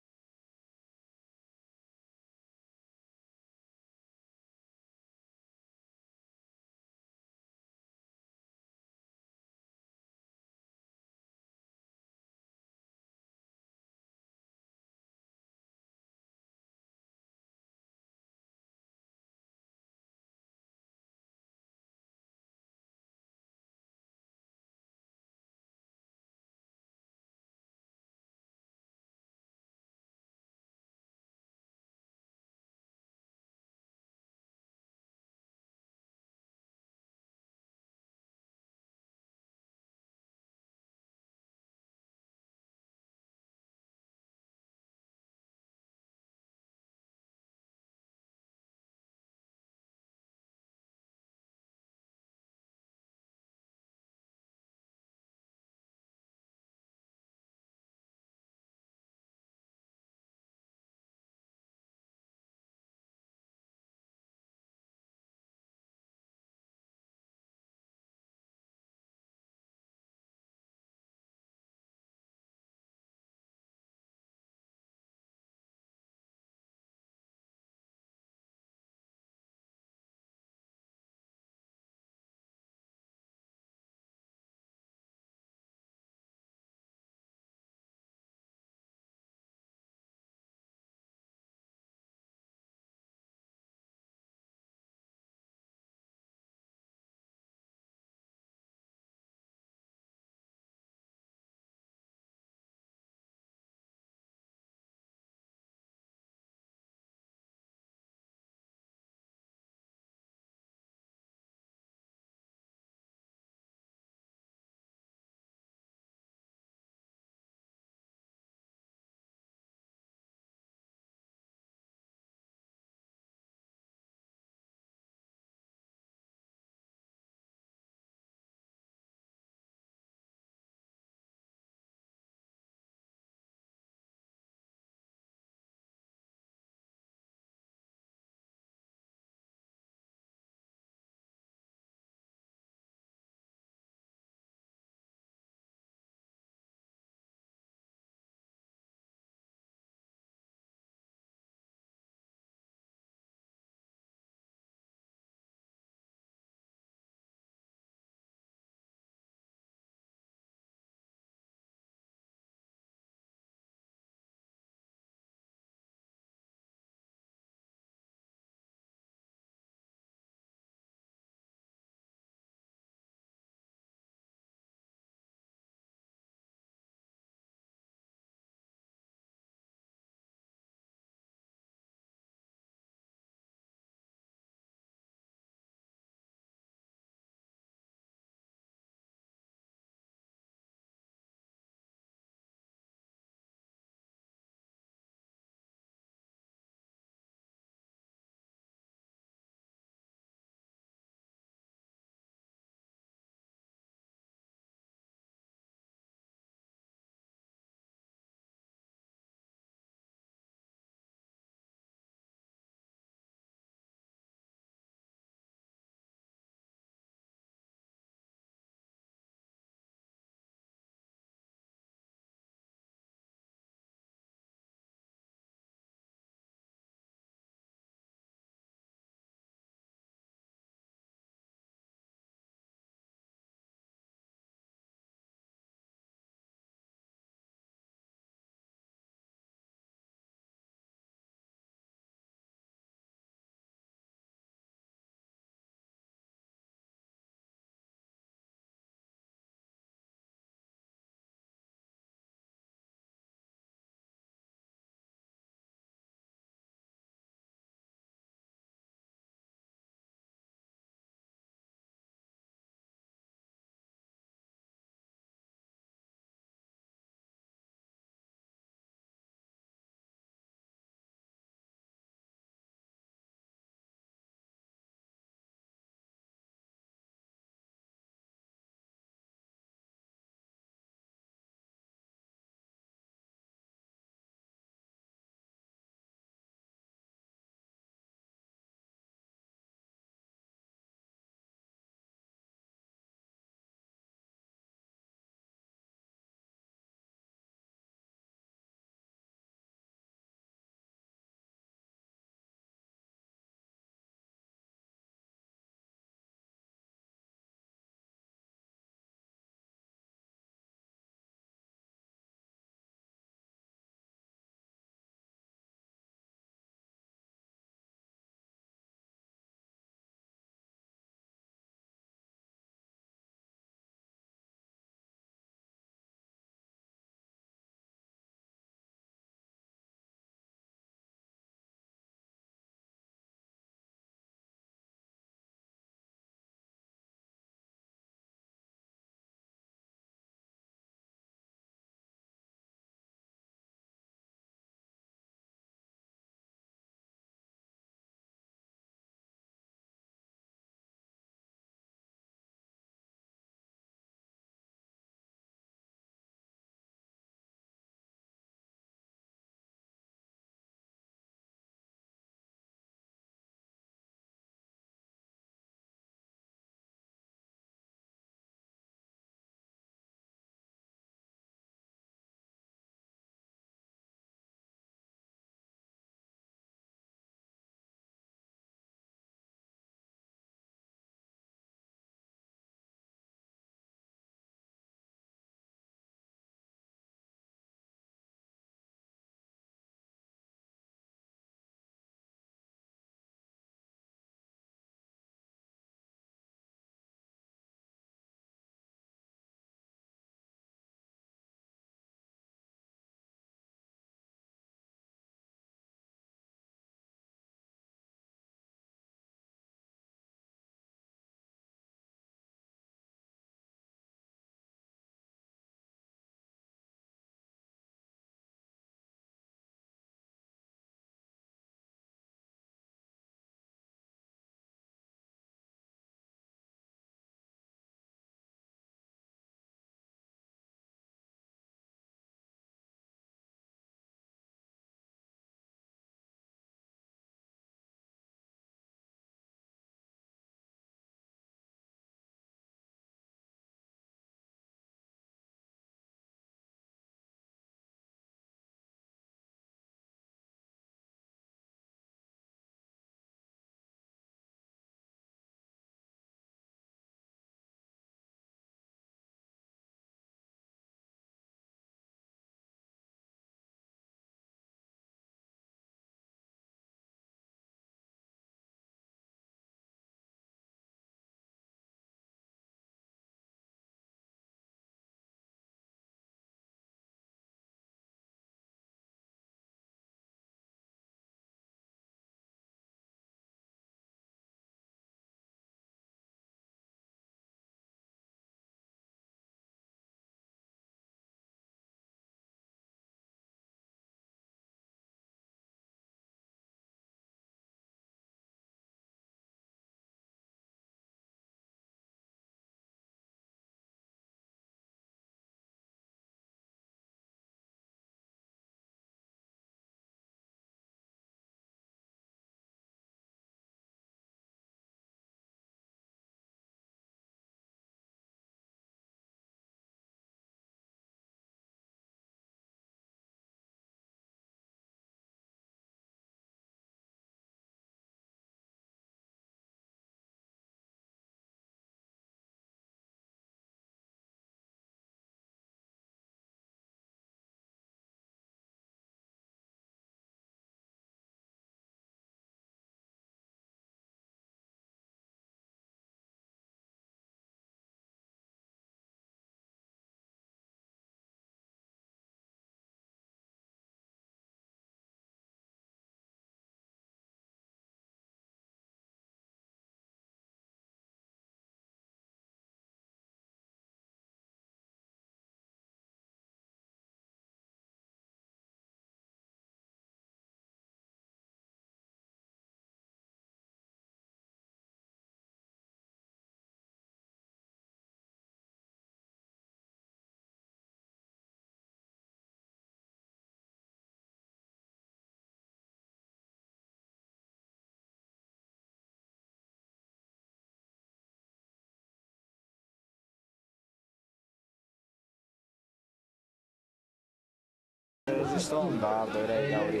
Қирғизистон дар доираи даври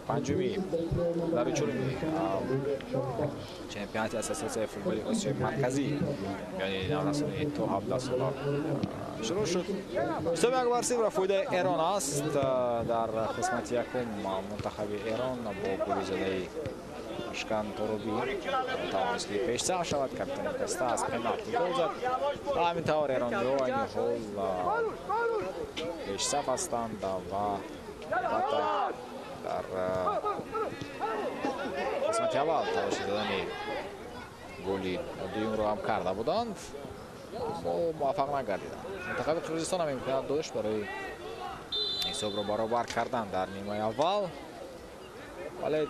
панҷуми даври чоруми чемпионати Ассотсиатсияи футболи Осиёи Марказӣ миёни наврасони то 17 сола шурӯъ шуд. Ҳисоби 1-0 фоидаи Эрон аст. Дар қисмати якум мунтахаби Эрон бо голи задаи Ашкан Торуби тавонист ки пешсаф шавад. Капитани даста аз пеналти гол зад ва ҳамин тавр эрониҳо айни ҳол пешсаф ҳастанд ва албатта дар қисмати аввал талоши задани голи дуюмро ҳам карда буданд, аммо муваффақ нагардиданд. Мунтахаби Қирғизистон ҳам имконият дошт барои ҳисобро баробар кардан дар нимаи аввал, вале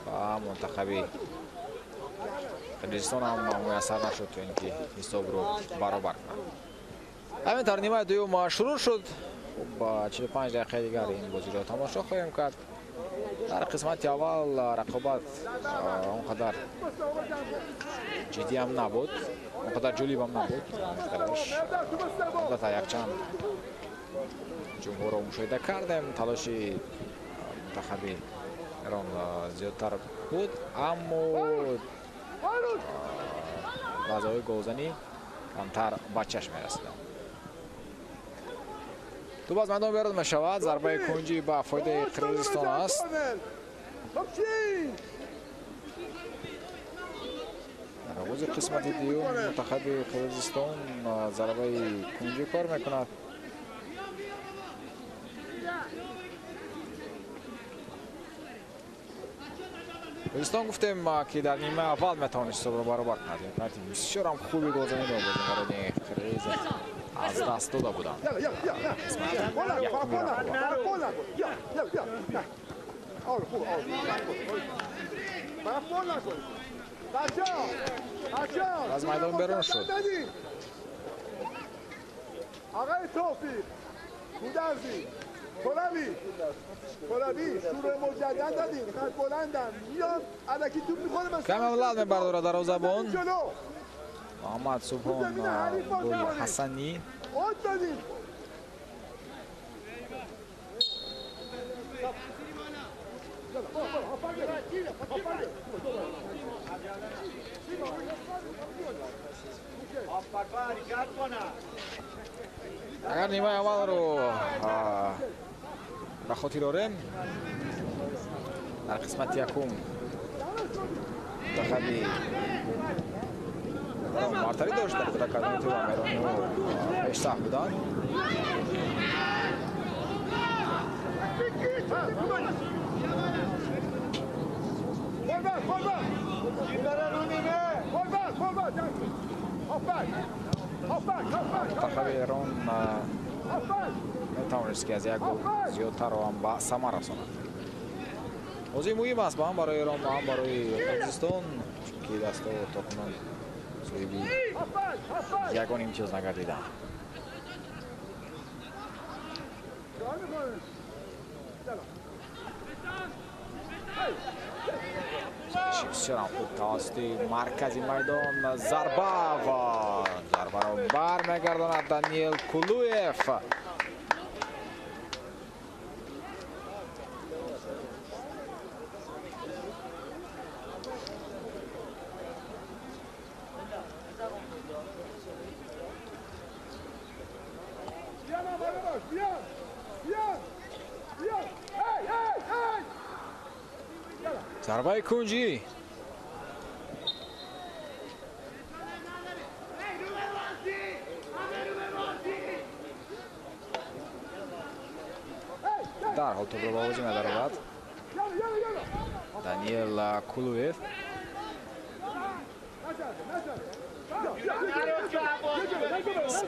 ба мунтахаби Қирғизистон ҳам муяссар нашуд то ин ки ҳисобро баробар кунад. Ҳамин тавр нимаи дуюм шурӯъ шуд. Хуб, 45 дақиқаи дигар ин бозиро тамошо хоҳем кард. Дар қисмати аввал рақобат он қадар ҷиддӣ ҳам набуд, он қадар ҷолиб ҳам набуд. Албатта якчанд ҳуҷумҳоро мушоҳида кардем. Талоши мунтахаби Эрон зиёдтар буд, аммо лаҳзаҳои голзанӣ камтар ба чашм мерасиданд. Туп аз майдон берун мешавад. Зарбаи кунҷӣ ба фоидаи Қирғизистон аст. Дар оғози қисмати дуюм мунтахаби Қирғизистон зарбаи кунҷӣ кор мекунад. Қирғизистон гуфтем ки дар нимаи аввал метавонист ҳисобро баробар кунад. Имконияти бисёр ҳам хуби голзаниро бозингарони қирғиз аз даст дода буданд. Аз майдон берун шуд. آقای توفیق گودرزی کلوی کلوی شروع مجدد دادین خط بلندم میاد الکی توپ میخوره. کم اولاد میبرداره دروازه‌بان محمد سبحان گل حسنی. агар нимаи аввалро ба хотир орем, дар қисмати якум мунтахаби бартарӣ дошт дар пуда кардани туп эрониҳо пешсаф буданд. Мунтахаби Эрон метавонист ки аз як гол зиёдтарро ҳам ба самар расонад. Бозии муҳим аст ҳам барои Эрон ва ҳам барои Қирғизистон, чунки дастҳо то кунун соҳиби ягон имтиёз нагардиданд. Бисёрам хуб тавассути маркази майдон зарба ва зарбаро бармегардонад Даниел Кулуев. Зарбаи кунҷӣ. Дарҳол топро ба бозӣ медаровард Даниел Кулуев.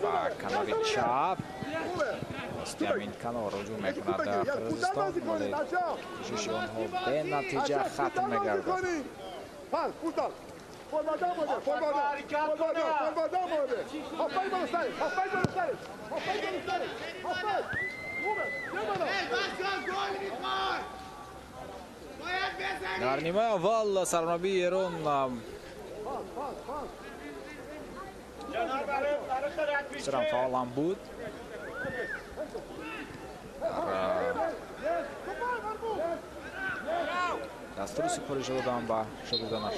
Ба канори чап ҳамин канор ҳуҷум мекунад Қирғизистон, вале кӯшиши онҳо бенатиҷа хатм мегардад. Дар нимаи аввал сармураббии Эрон бисёрам фаъолам буд. Дастуру супориш додам ба шогирдонаш.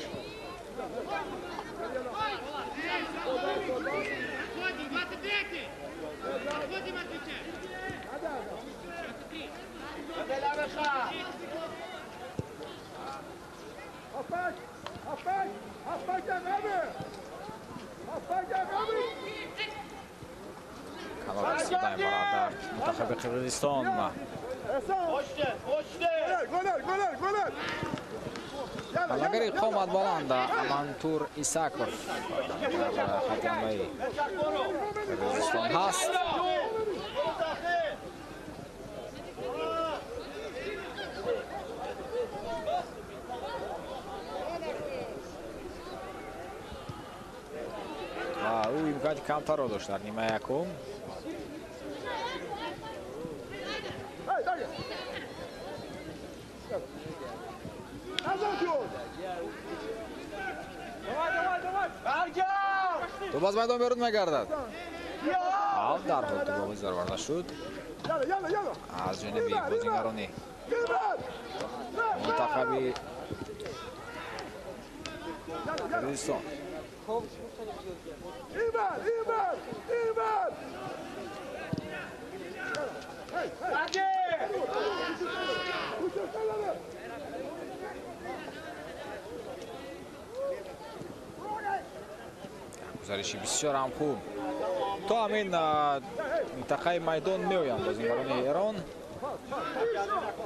Канор истифода мебарад дар мунтахаби Қирғизистон. Ҳамлагари қомат баланд Амантур Исаков дар хати ҳамлаи Қирғизистон ҳаст. Ва ӯ имконияти камтарро дошт дар нимаи якум. Тӯб аз майдон берун мегардад. Ав дар ҳол тӯбовоз дароварда шуд аз ҷониби бозигарони мунтахаби Қирғизистон. Гузариши бисёр ҳам хуб. То ҳамин минтақаи майдон меоянд бозигарони Эрон.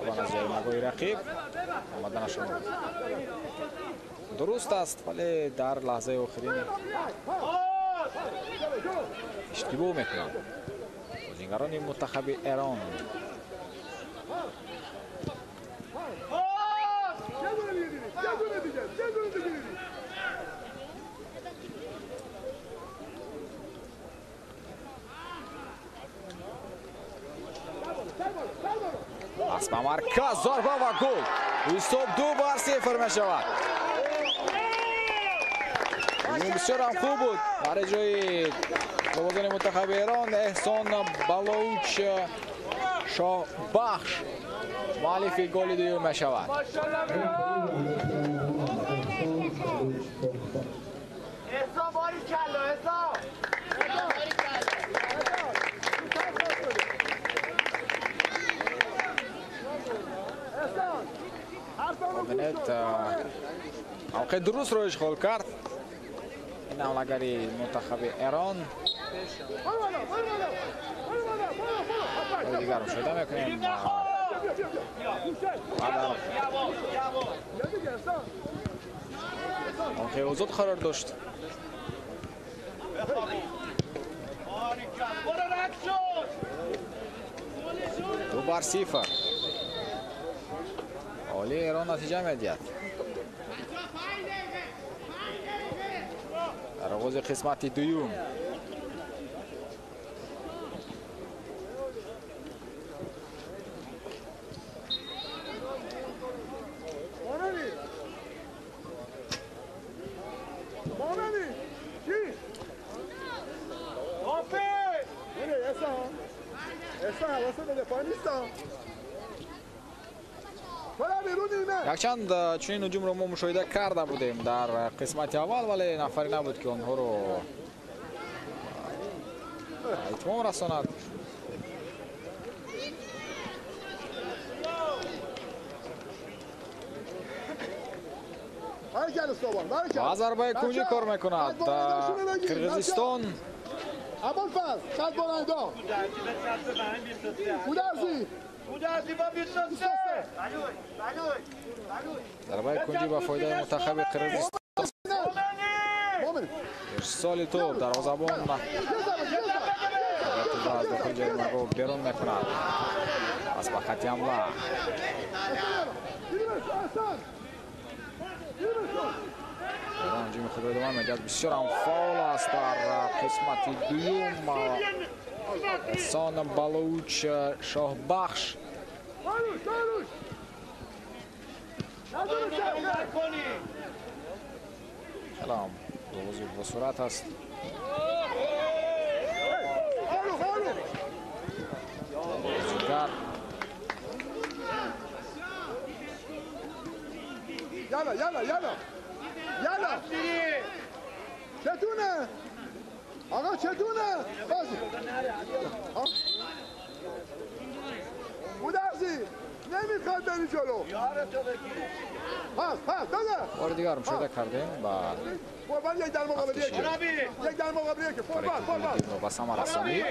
Ва аз ҷаримагоҳи рақиб омаданашон дуруст аст, вале дар лаҳзаи охирин иштибоҳ мекунанд бозигарони мунтахаби Эрон. Пас ба марказ зарба ва гол. Ҳисоб 2-0 мешавад. Ҳуҷум бисёр ҳам хуб буд. Дар ҷои бозикуни мунтахаби Эрон Эҳсон Балоуч Шоҳбахш муаллифи голи дуюм мешавад. Бубинед, мавқеи дурустро ишғол кард ин ҳамлагари мунтахаби Эрон. Дигар мушоҳида мекунем ва дар мавқеи озод қарор дошт. 2-0. Оли Эрон натиҷа медиҳад. Дар оғози қисмати дуюм якчанд чунин ҳуҷумро мо мушоҳида карда будем дар қисмати аввал, вале нафаре набуд ки онҳоро итмом расонад. Ва зарбаи кунҷӣ кор мекунад Қирғизистон. Зарбаи кунҷӣ ба фоидаи мунтахаби Қирғизистон. Ирсоли тӯб дарвозабон тӯбро аз дохили ҷаримагоҳ берун мекунад. Пас ба хати ҳамла. Эрон ҳуҷуми худро идома медиҳад. Бисёр ҳам фаъол аст дар қисмати дуюм. Эҳсон Балоуч Шоҳбахш Хеле бозӣ бо суръат аст. Дигар یالا یالا یالا یالا چتونه آقا چتونه بازی گودرزی نمیخواد بری جلو پس پس بده بار دیگر مشاهده کردیم با قربان یک در مقابل یک یک در مقابل یک قربان قربان با ثمر رسانی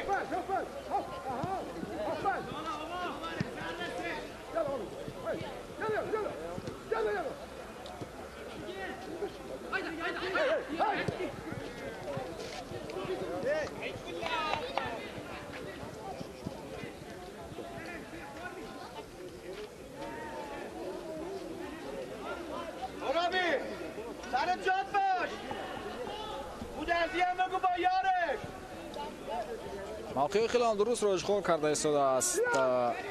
موقع خیلی هم درست رو اشغال کرده است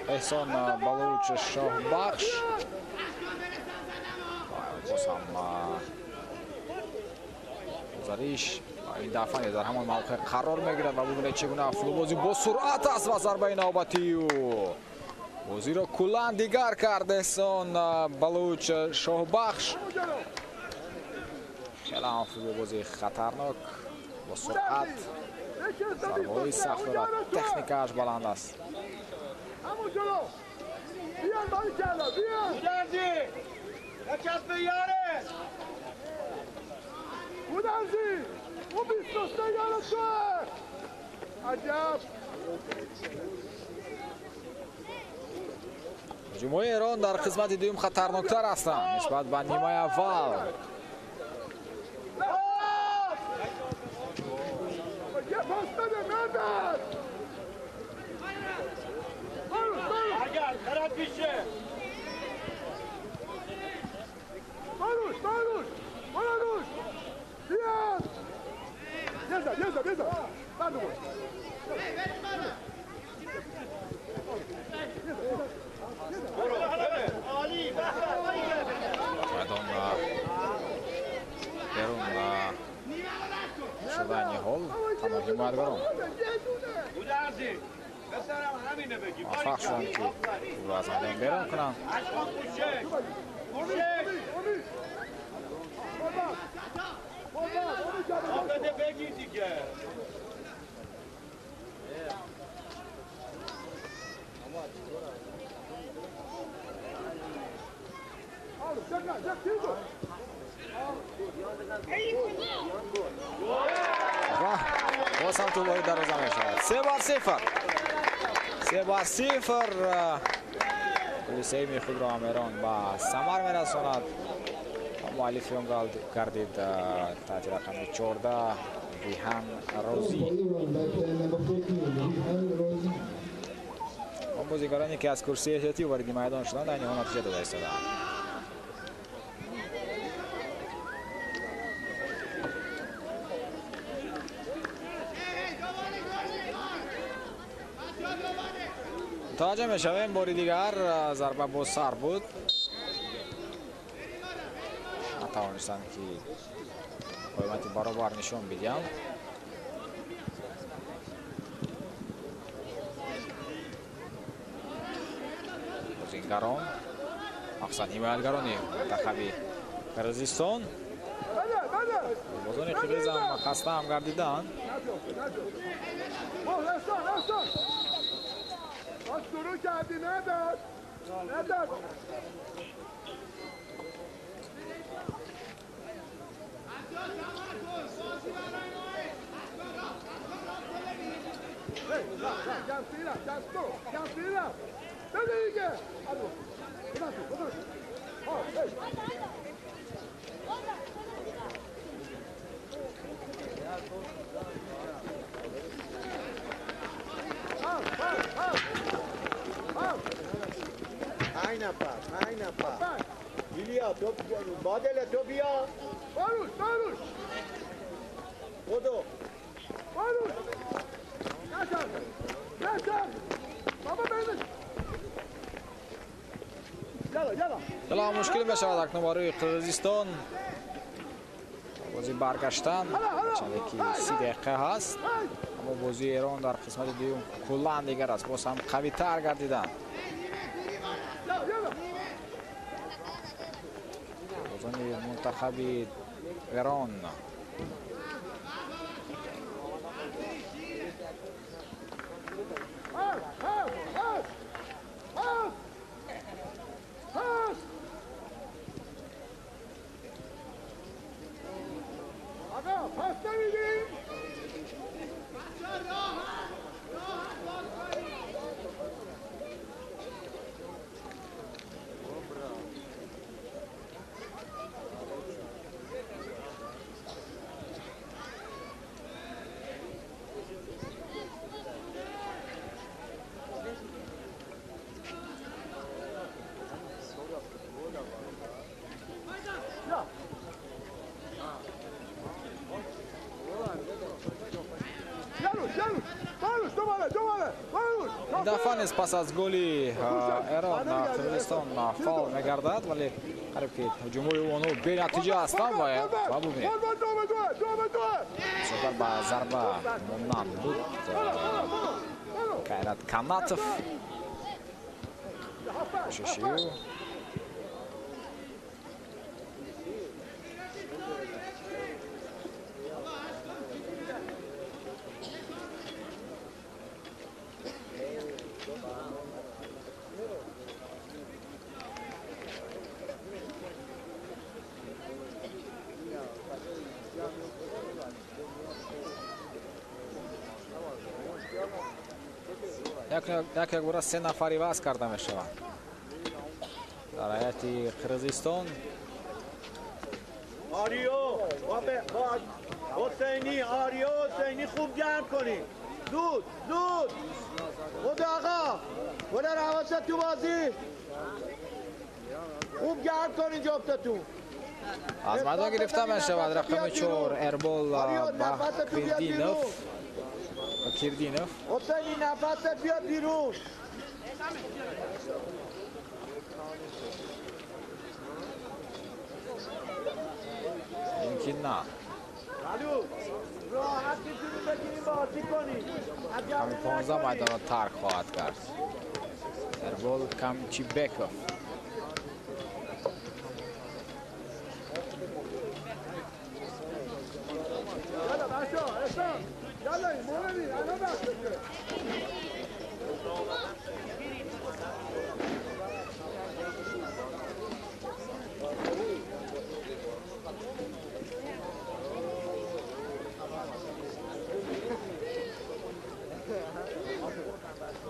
احسان بلوچ شاهبخش. باز هم گزارش این دفعه در همان موقع قرار میگیرد و ببینید چگونه فوتبال با سرعت است و ضربه نوبتی او بازی را کلا دیگر کرد احسان بلوچ شاهبخش. خیلی هم فوتبال خطرناک با سرعت، ضربه‌های سخت دارد، تکنیکش بلند است. همون جلو بیان باریکلا بیان گودرزی بچسب به یارت گودرزی اون 23 یار توه. عجب. هجوم‌های ایران در قسمت دوم خطرناکتر هستند نسبت به نیمه اول. یه پاس بده مردد. برگرد خرد میشه. باروش باروش باروش بیاد. یه زد یه زد یه زد. بردو برو. میدان بیرون شدن هول تنها حمایتگران موفق شدند که او را از میدان بیرون کنند. و باز هم تو وارد دروازه می شود. 3-0 3-0. گل سوم خود را ایران با ثمر می رساند. مؤلف آن گردید تحت رقم 14 ریحان روزی. آن بازیگرانی که از کرسی احتیاطی وارد میدان شدند در این نتیجه داده ایستادند. متوجه میشویم باری دیگر ضربه با سر بود، نتوانستند که قیمت برابر نشان بدهند. بازیگران مخصوصا حمایتگران منتخب قرقیزستان بازان قرقیز هم خسته هم گردیدند. شروع کردی نداد نداد. پنج نفر ایلیا تو بادل تو بیا. باروش باروش بدو باروش. نشد نشد بابا بینش. یالا یالا یالا مشکل میشود اکنون برای قرقیزستان بازی برگشتن Чанде ки 30 дақиқа ҳаст, аммо бозии Эрон дар қисмати дуюм куллан дигар аст, боз ҳам қавитар гардиданд. Бозони мунтахаби Эрон дафъа низ пас аз голи Эрон Қирғизистон фаул мегардад, вале қариб ки ҳуҷумҳои онҳо бенатиҷа ҳастанд ва бубинед, бисёртар ба зарба монанд буд Кайрат Канатов. Кӯшиши ӯ як бора се нафар иваз карда мешаванд дар ҳайати Қирғизистон. آریو حسینی، آریو حسینی خوب گرم کنید، زود زود. خدا آقا خدا حواست تو بازی، خوب گرم کنید جفتتون. از майдон гирифта мешавад рақами 4 Эрбол Бахриддинов. Кирдинов. حسینی نفست بیاد بیرون. ممکن نه. رقم 15 майдон را ترک خواهد کرد. Эрбол Камчибеков.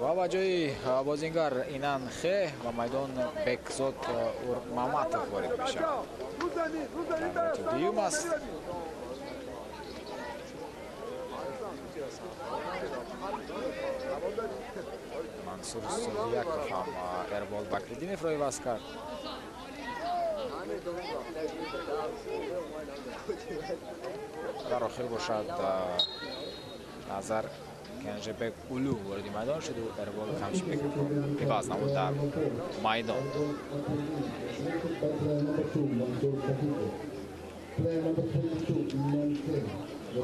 Ва ба ҷои бозингар Инан Хе ба майдон Бекзод Урмаматов ворид мешавад. Дуюм аст. Мансур Содияков ҳам Эрбол Бакридиновро иваз кард. Дар охир бошад Назар Кенжебек Улу вориди майдон шуд, Эрбол Камчибековро иваз намуд дар майдон.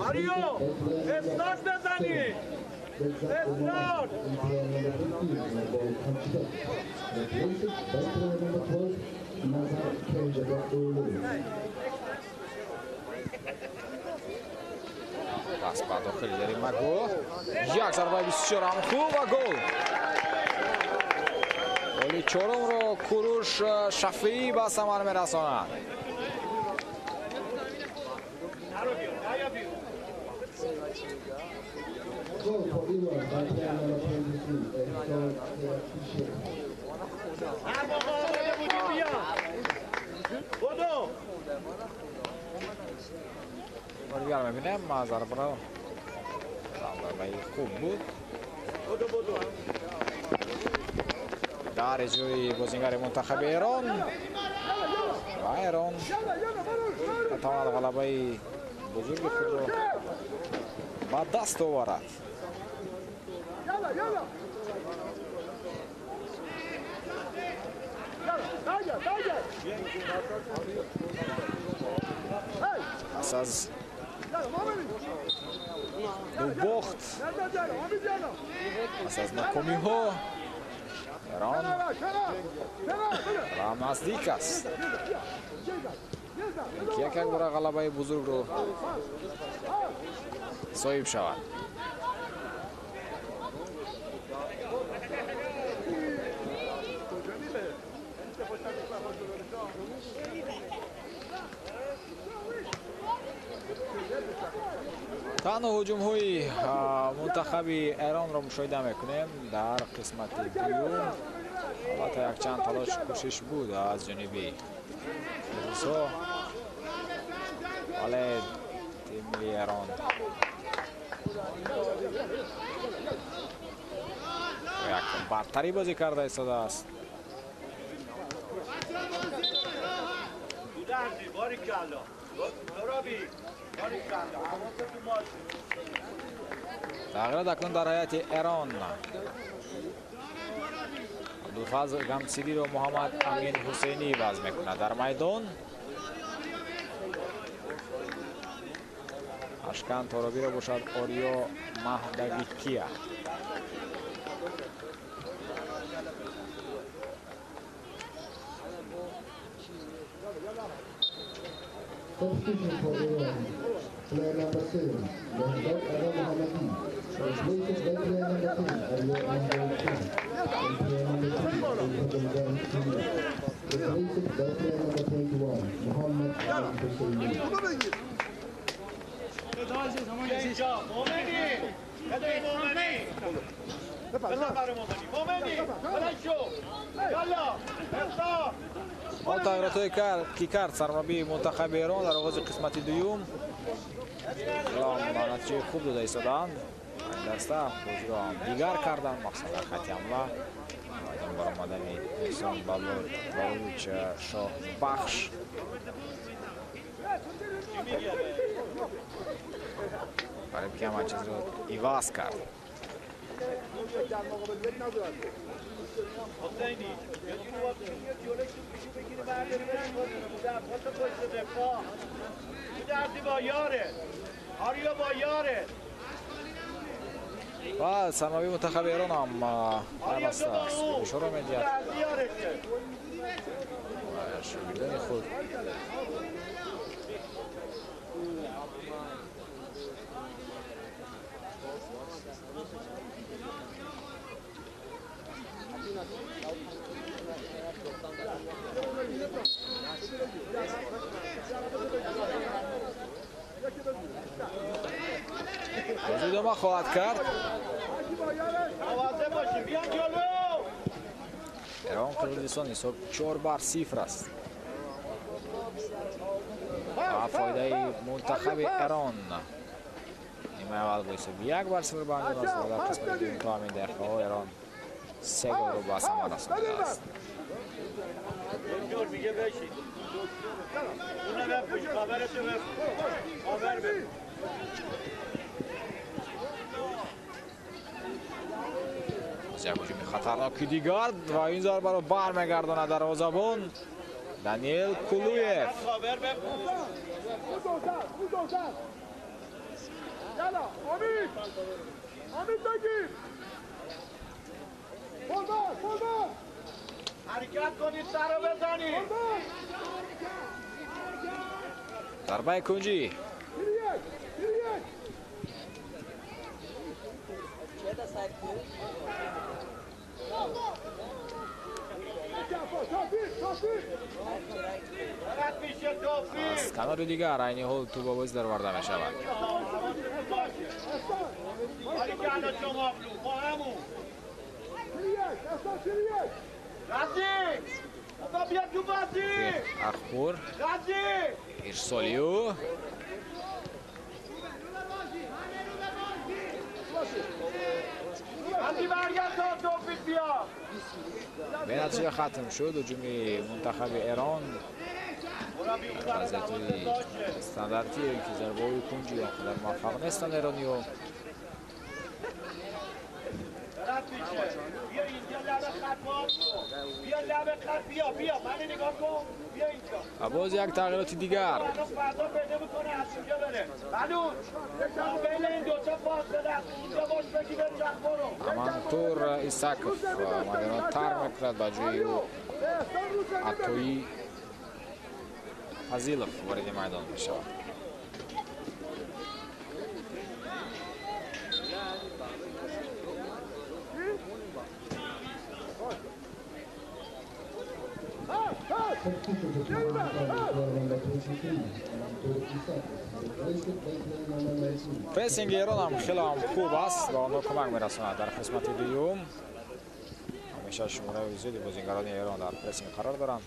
آریو استارت بزنی، استارت. пас ба дохили яримагоҳ як зарбаи бисёр ҳам хуб ва гол. Голи чорумро Куруш Шафеӣ ба самар мерасонад. دیگر میبینم ضربه را ضربه خوب بود در اجرای بازیگر منتخب ایران و ایران تواند غلبه بزرگ خود را به دست آورد. پس از Ду бохт пас аз нокомиҳо Эрон ва наздик аст ки як бора ғалабаи бузургро соҳиб шавад. Танҳо ҳуҷумҳои мунтахаби Эронро мушоҳида мекунем дар қисмати дуюм. Албатта якчанд талош кӯшиш буд аз ҷониби русҳо, вале тими Эрон як бартарӣ бозӣ карда истодааст. Тағйирот акнун дар ҳайати Эрон. Абдулфазл Гамсидиро Муҳаммад Амин Ҳусейнӣ иваз мекунад дар майдон. Ашкан Торобиро бошад Ориё Маҳдавикия. Substitution for Iran, player number 7, Mehrdad Agha Mohammadi, replaced by player number 10, Arya Mahdavikia, and player number 3, Abdul Ghamsiri, replaced by player number 21, Mohammad Amin Hosseini. Бо тағйиротҳое ки кард сармураббии мунтахаби Эрон дар оғози қисмати дуюм натиҷаи хуб дода истодаанд. Даста бозиро ҳам дигар карданд, махсусан дар хати ҳамла. Майдон баромадани Эҳсон Балович Шоҳбахш қариб ки ҳама чизро иваз кард. حسینی یه جوری باید جلوش تو بگیری برداری بری پشت دفاع درزی با یاره آریا با یاره و سرمربی منتخب ایران هم پیوسته است اشاره می‌دهد شاگردان خود. بازی ادامه خواهد کرد. ایران قرقیزستان حساب 4-0 است و فایده منتخب ایران نیمه اول با حساب 1-0 به انجام است و در قسمت دوم تا همین دقیقه ها ایران 3 گل رو به ثمر رسانده است. یک هجوم خطرناکی دیگر و این ضربه رو برمیگرداند دروازه‌بان دانیل کلویف. ضربه کنجی از کنار دیگر عینی حال تو با بازی درآورده می شود. اخبور ارسالیو به نتیجه ختم شد هجوم منتخب ایران. وضعیت استانداردی که ضربه‌های کنجی آنقدر موفق نیستند ایرانی‌ها. رد میشه. بیا اینجا لب خط باز کن. بیا لب خط بیا بیا من نگاه کن. بیا اینجا. باز یک تغییرات دیگر. فردا پیدا میکنه از اینجا بره. بلوچ بین این دو تا فاصله است. اینجا باش بگی به چرخ برو. Амантур Исаков майдонро тар мекунад ба ҷои ӯ Атои Фазилов вориди майдон мешавад. Substitution for Player number 23, Amantur Isakov, replaced by player number 19. Прессинги Эрон ҳам хеле ҳам хуб аст ва онҳо кӯмак мерасонад дар қисмати дуюм. Ҳамеша шумораи зиёди бозингарони Эрон дар прессинг қарор доранд.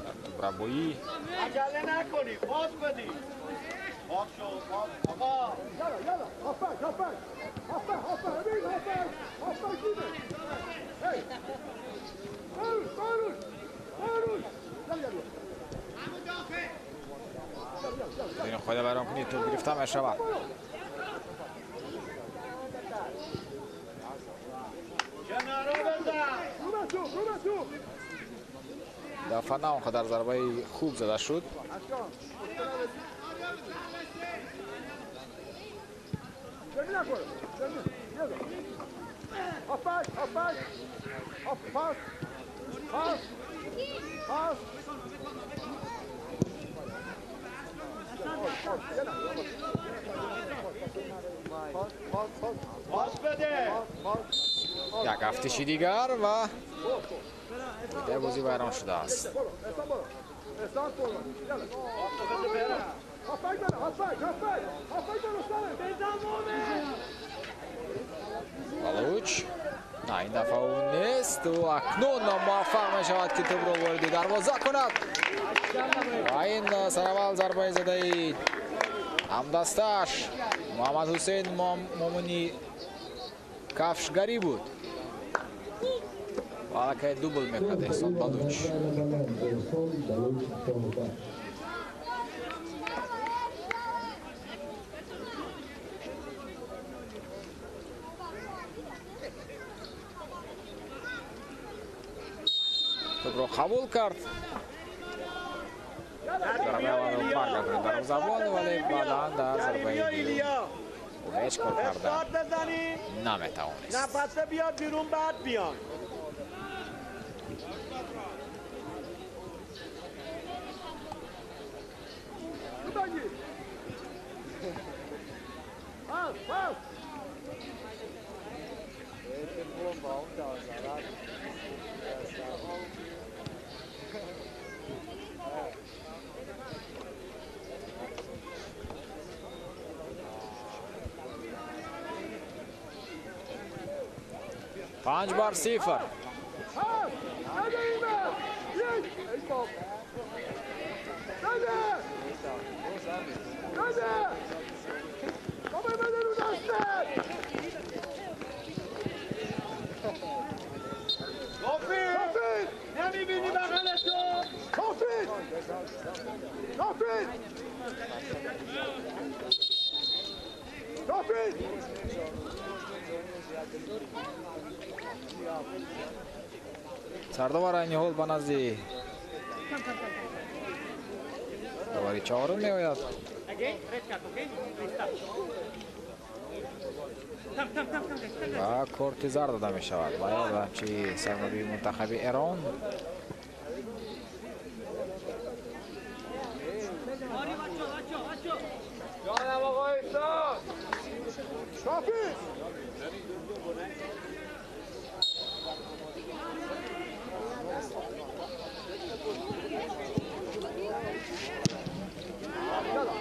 Дар тӯбрабоӣ عجله نکنی پاس بدی. پاس شو پاس آقا. یالا یالا هافبک هافبک هافبک هافبک ببین هافبک هافبک دیده. هی باروش باروش باروش یالا یالا بدون خود برام کنید توپ گرفته میشود. کنارو بزن. رو به تو رو به تو. دفعه نه آنقدر ضربه خوب زده شد. زمین نخوره زمین. یالا هافبک هافبک هاف پاس پاس پاس. پاس بده. یک افتشی دیگر و در بازی ویران شده است. احسان برو یالا هافبک بره هافبک هافبک هافبک برو سره. بلوچ نه این دفعه او نیست و اکنون موفق می شود که توپ را وارد دروازه کند و این سر اول ضربه زده همدستش محمد حسین مومنی کفشگری بود و الکی دوبل میکند احسان بلوچ. Player number 9, Ehsan Baluch Tohbaksh. توپ را قبول کرد. ضربه اول را برگرداند دروازه‌بان ولی بعدا در ضربه بیا دوم ایلیا. او هیچ کار کرده استارت بزنی. نمیتوانست. نفسه بیاد بیرون بعد بیان. رو بگیر. پاس پاس. 5-0. پاس بده اینور. یک ای بابا. بده بده بابا بده رو دستت. توفیق توفیق نمیبینی بغل تو. توفیق توفیق توفیق. سرداور айни ҳол ба назди довари чорум меояд. Ва корти зард дода мешавад ба ҳамчи сармураббии мунтахаби Эрон. جانم آقا احسان. توفیق یالا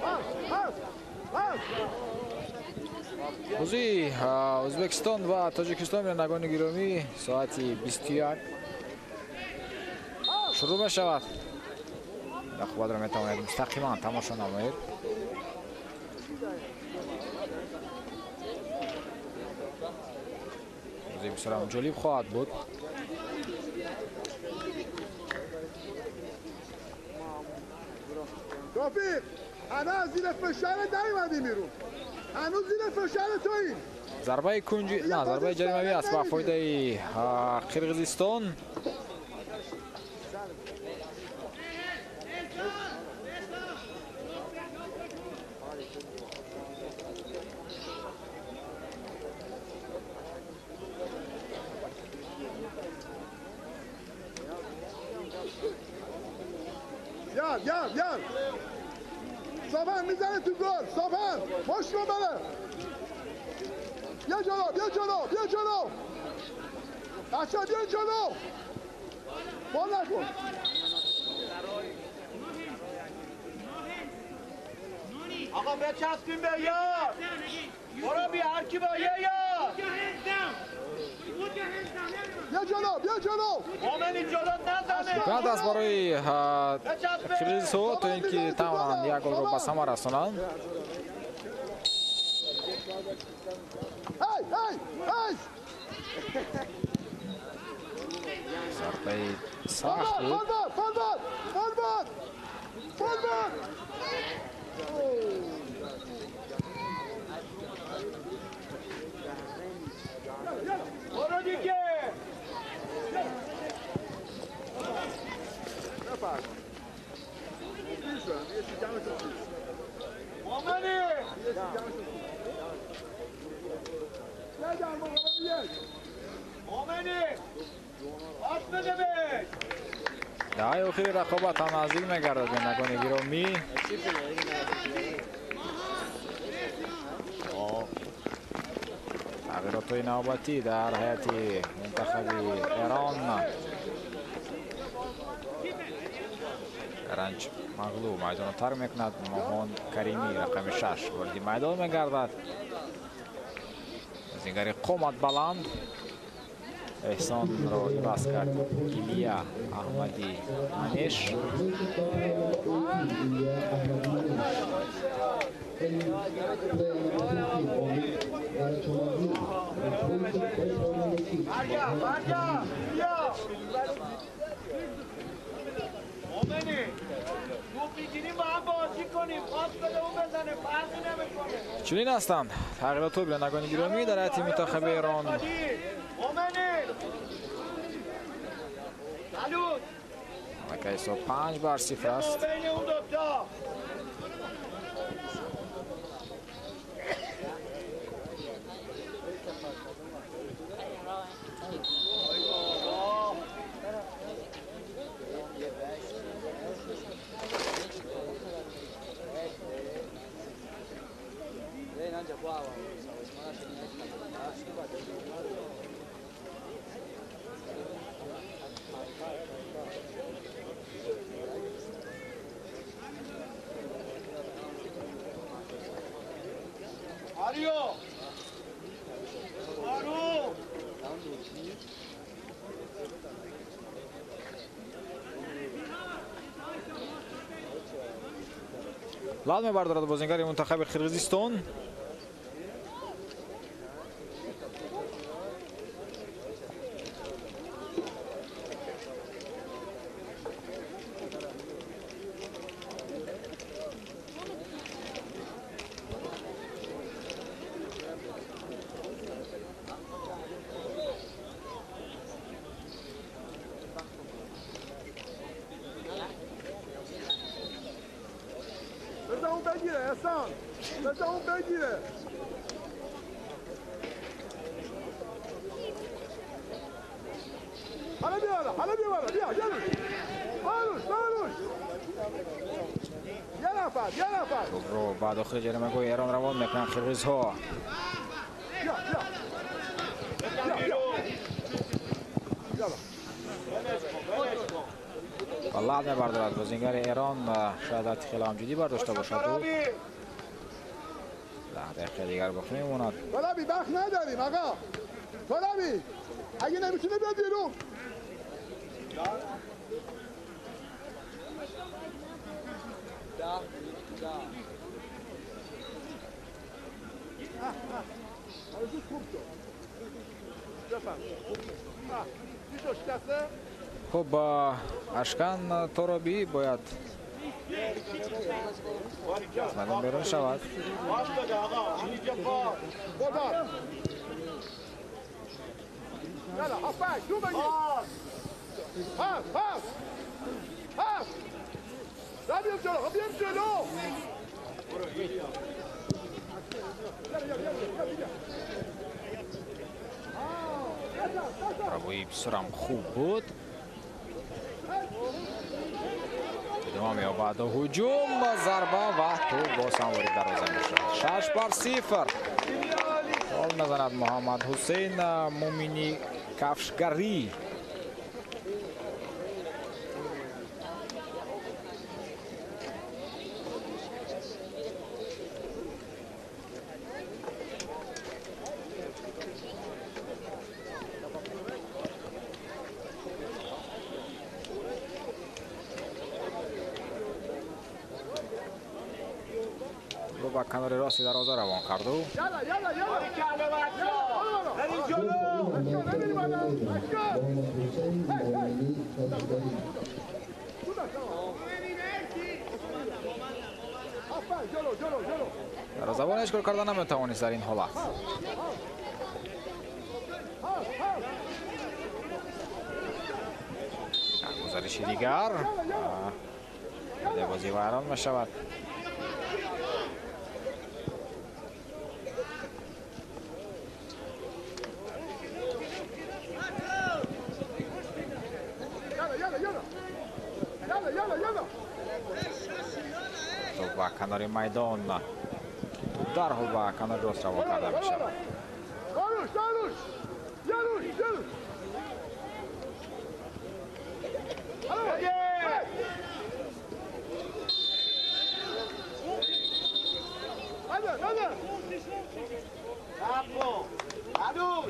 پاس پاس پاس. Бозии Ӯзбекистон ва Тоҷикистон бинандагони гиромӣ соати 21 шурӯъ мешавад. Рақобатро метавонед мустақиман тамошо намоед. Бозии бисёрам ҷолиб хоҳад буд. توفیق همه از زیر فشار نیومدیم بیرون. هنوز زیر فشار تویی. Зарбаи кунҷи, на, зарбаи ҷаримавӣ аст ба фоидаи Қирғизистон. یار یار یار صافن میزنه تو گل. صافن مش رو بره. بیا جلو بیا جلو بیا جلو بچه بیا جلو. بال نکن. آقا بچسبیم به یار. برو بیا هر کی با یه یار. بیا جلو بیا جلو. مومنی جلو نزنه. Баъд аз барои қирғизҳо то ин ки тавонанд як голро ба самар расонанд. Hey hey hey. Зарбаи сахт буд. Форвард форвард форвард. برو دیگه. مومنی. مومنی پاس بده بهش. Даҳаи охири рақобат ҳам наздик мегардад бинандагони гиромӣ. Тағйиротҳои навбатӣ дар ҳайати мунтахаби Эрон. Ранҷ мағлуб майдонро тарк мекунад. Моҳон Каримӣ рақами 6 вориди майдон мегардад. Бозингари қомат баланд Эҳсонро иваз кард Илия Аҳмади Манеш. برگرد برگرد بیا. مومنی توپ میگیریم با هم بازی کنیم. پاس بده اون بزنه فرقی نمیکنه. چنین هستند تغییرات бинандагони гиромӣ дар ҳайати мунтахаби Эрон. مومنی سلوت. Аллакай ҳисоб 5-0 аст. بین اون دوتا. آریو آرو. Лад мебардорад бозингари мунтахаби Қирғизистон. بذار اون بگیره احسان. بذار اون بگیره. حالا بیا بالا حالا بیا بالا بیا بیا روش روش روش. یه نفر یه نفر. توپро ба дохили ҷаримагоҳи Эрон равон мекунанд қирғизҳо. بیا بیا بیا بیا. Ва лад мебардорад бозингари Эрон. Шояд ҳайати хеле ҳам ҷиддӣ бардошта бошад ӯ. 10 дақиқаи дигар боқӣ мемонад. ترابی وقت نداریم آقا. ترابی اگه نمیتونه بیا بیرون. Хуб, Ашкан Торобӣ бояд Аз майдон берун шавад. Равои бисёрам хуб буд. Идома меёбад ҳуҷум, зарба ва тӯб боз ҳам ворид дарвоза мешавад. 6-0. Гол мезанад Муҳаммад Ҳусейн Мумини Кафшгарӣ. Ба канори рости дарвоза равон карду. Дарвозабон ҳеҷ кор карда наметавонист дар ин ҳолат. Гузариши дигар бозӣ вайрон мешавад. Ба канори майдон дарҳол ба канори рост равон карда мешавад.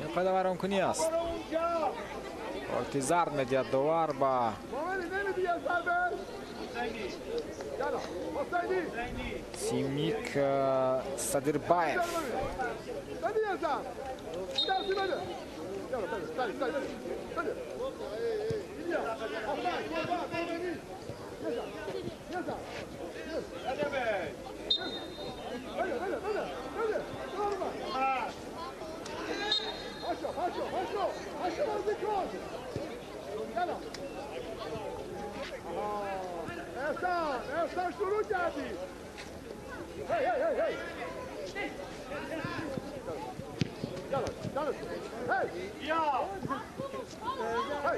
Ин қоида вайронкунӣ аст. Корти зард медиҳад довар ба Симик Садирбаев. احسان شروع کردی. هی هی هی هی. یالا یالا. هی. یا. هی.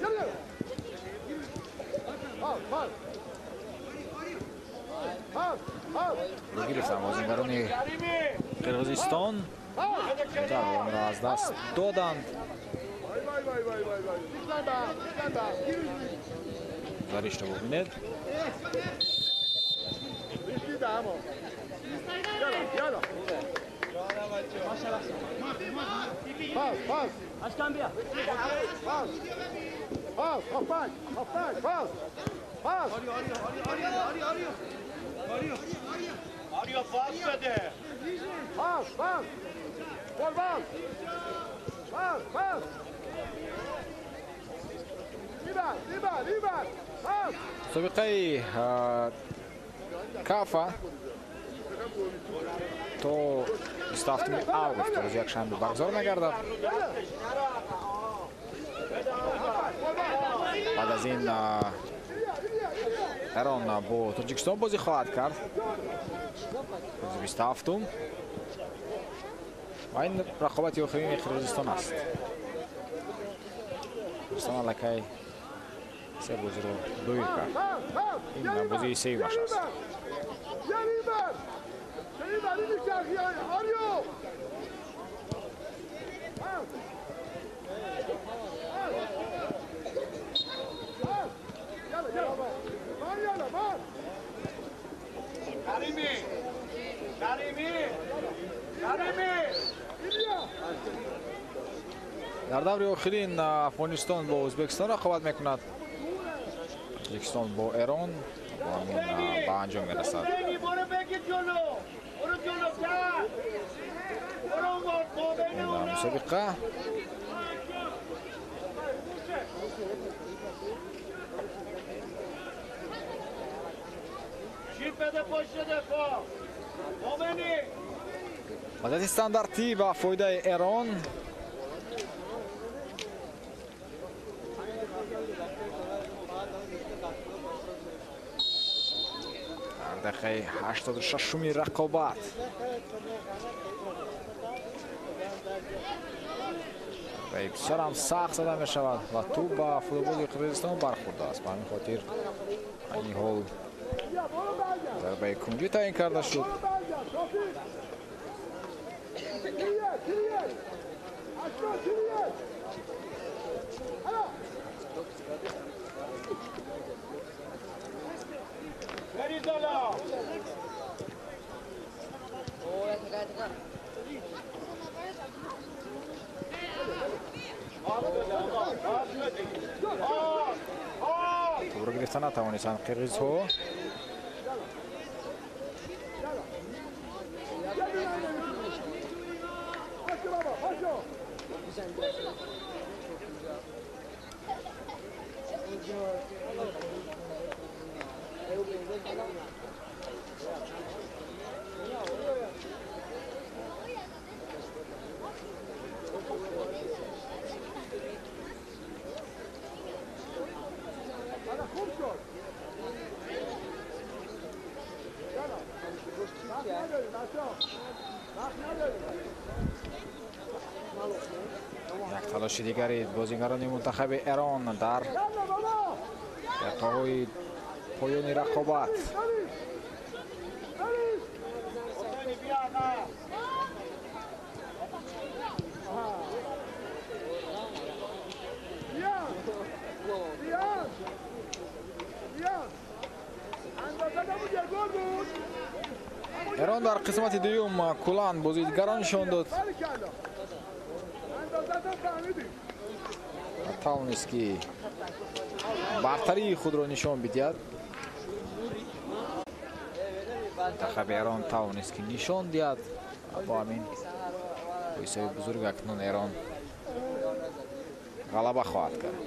یالا. پاس پاس. پاس پاس. Гирифтан бозингарони Қирғизистон дарвонро аз даст доданд. Гузаришро бубинед. Мусобиқаи Кафа то 27 август рӯзи якшанбе баргузор мегардад. Баъд аз ин Эрон бо Тоҷикистон бозӣ хоҳад кард рӯзи 27-ум ва ин рақобати охирини Қирғизистон аст. Қирғизистон аллакай се бозиро доир кард. Ин бозии сеюмаш аст. Дар даври охирин Афғонистон бо Ӯзбекистон рақобат мекунад. Тоҷикистон бо Эрон бо ҳамин ба анҷом мерасад. Ин мусобиқа Вазъияти стандартӣ ба фоидаи Эрон. Дар дақиқаи 86-уми рақобат. Ва бисёр ҳам сахт зада мешавад ва тӯб ба футболи Қирғизистон бархӯрдааст. Ба ҳамин хотир айни ҳол зарбаи кунҷӣ таъин карда шуд. Тӯбро гирифта натавонистанд қирғизҳо. Як талоши дигари бозигарони мунтахаби Эрон дар дақиқаҳои поёни рақобат. Эрон дар қисмати дуюм куллан бозии дигарро нишон дод. Тавонист ки бартарии худро нишон бидиҳад. Мунтахаби Эрон тавонист ки нишон диҳад. Бо ҳамин ҳисоби бузург акнун Эрон ғалаба хоҳад кард.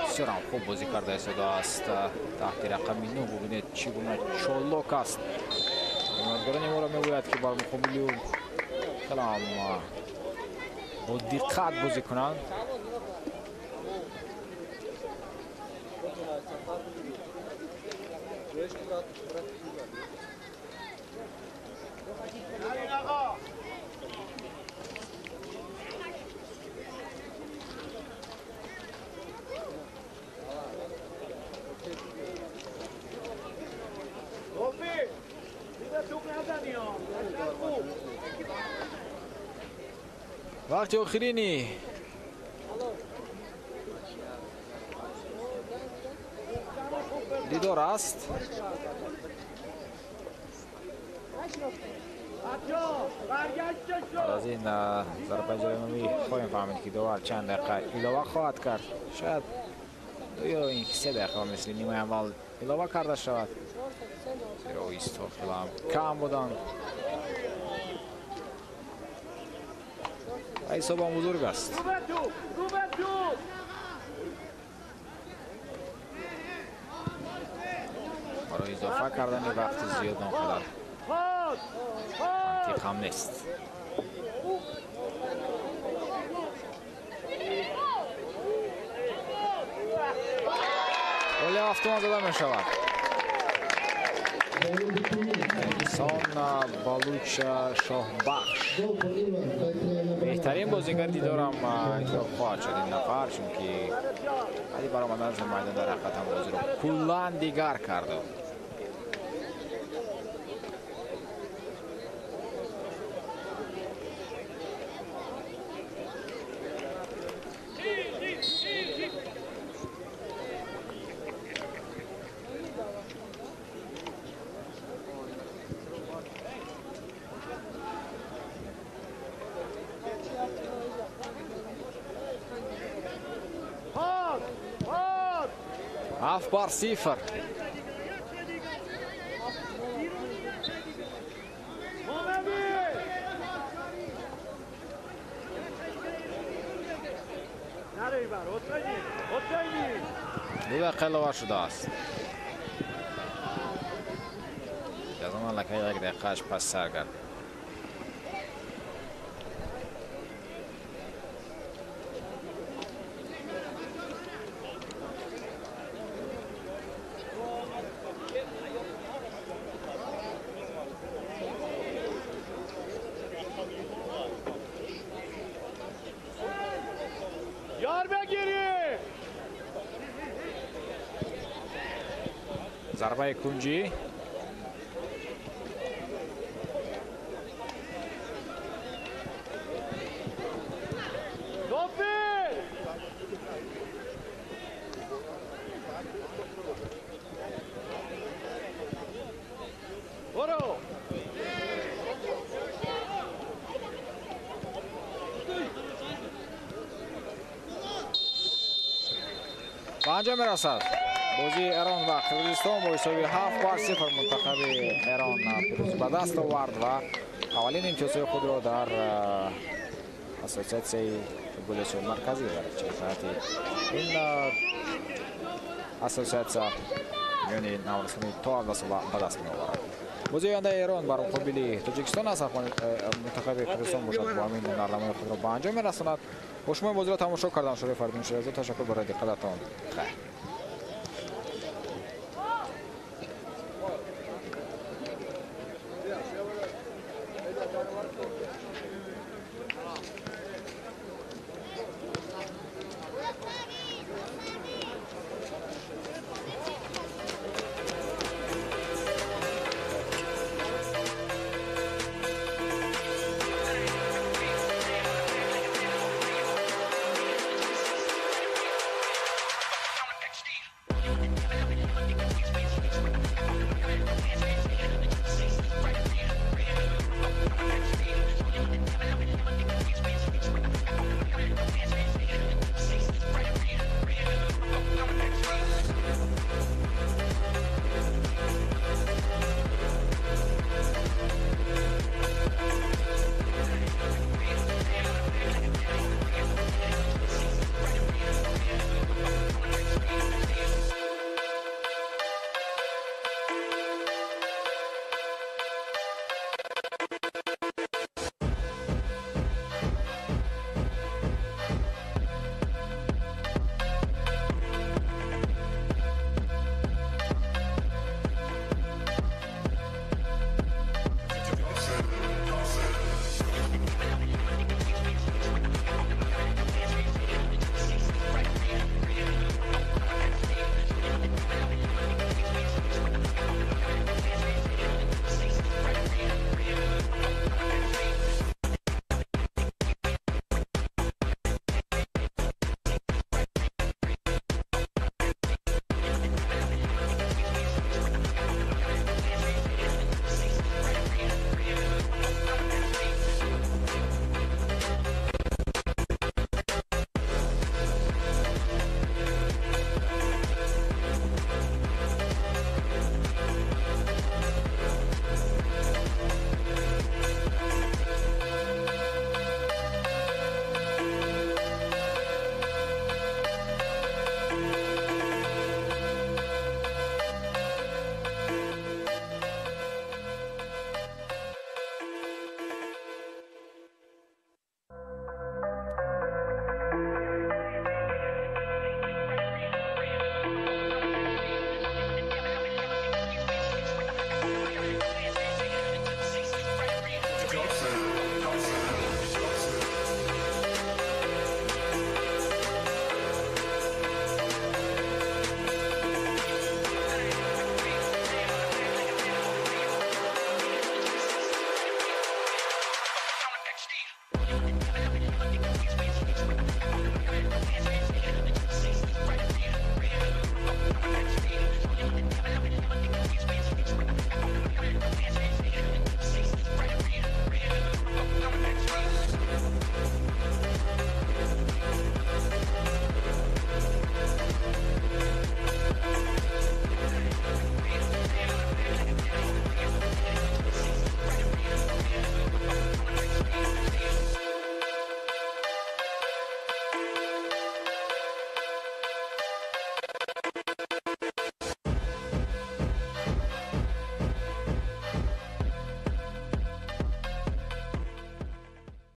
Бисёрам хуб бозӣ карда истодааст. Таҳти рақами 9 бубинед чӣ гуна чолок аст. Ҳимоятгарони моро мегӯяд ки бар муқобили ӯ хеле ҳам бо диққат бозӣ кунанд. Вақти охирини дидор аст. Аз ин зарбаи ҷаримавӣ хоҳем фаҳмид ки довар чанд дақиқа илова хоҳад кард. Шояд 2 ё 3 дақиқа мисли нимаи аввал илова карда шавад. Зеро истҳо хеле ҳам кам буданд. Ва ҳисобам бузург аст. Барои изофа кардани вақти зиёд он қадар мантиқ ҳам нест. Голи ҳафтум зада мешавад. Эҳсон Балуч Шоҳбахш беҳтарин бозигари дидорам интихоб хоҳад шуд ин нафар, чунки баъди баромадан аз майдон дар ҳақиқат ҳам бозиро куллан дигар кард. 7-0. Ду дақиқа илова шудааст. Аз он аллакай як дақиқааш пас сар гардид. Зарбаи кунҷӣ. Ба анҷом мерасад бозии Эрон ва Қирғизистон бо ҳисоби 7-0 мунтахаби Эрон пирӯзӣ ба даст овард ва аввалин имтиёзҳои худро дар ассотсиатсияи футболи Осиёи Марказӣ дар чемпионати ин ассотсиатсия миёни наврасони то 17 сола ба даст меоварад. Бозии ояндаи Эрон бар муқобили Тоҷикистон аст. Мунтахаби Қирғизистон бошад бо ҳамин ҳунарнамои худро ба анҷом мерасонад. Бо шумо ин бозиро тамошо кардам. Шӯрои Фаридун Шерозод. Ташаккур барои диққататон. Хайр.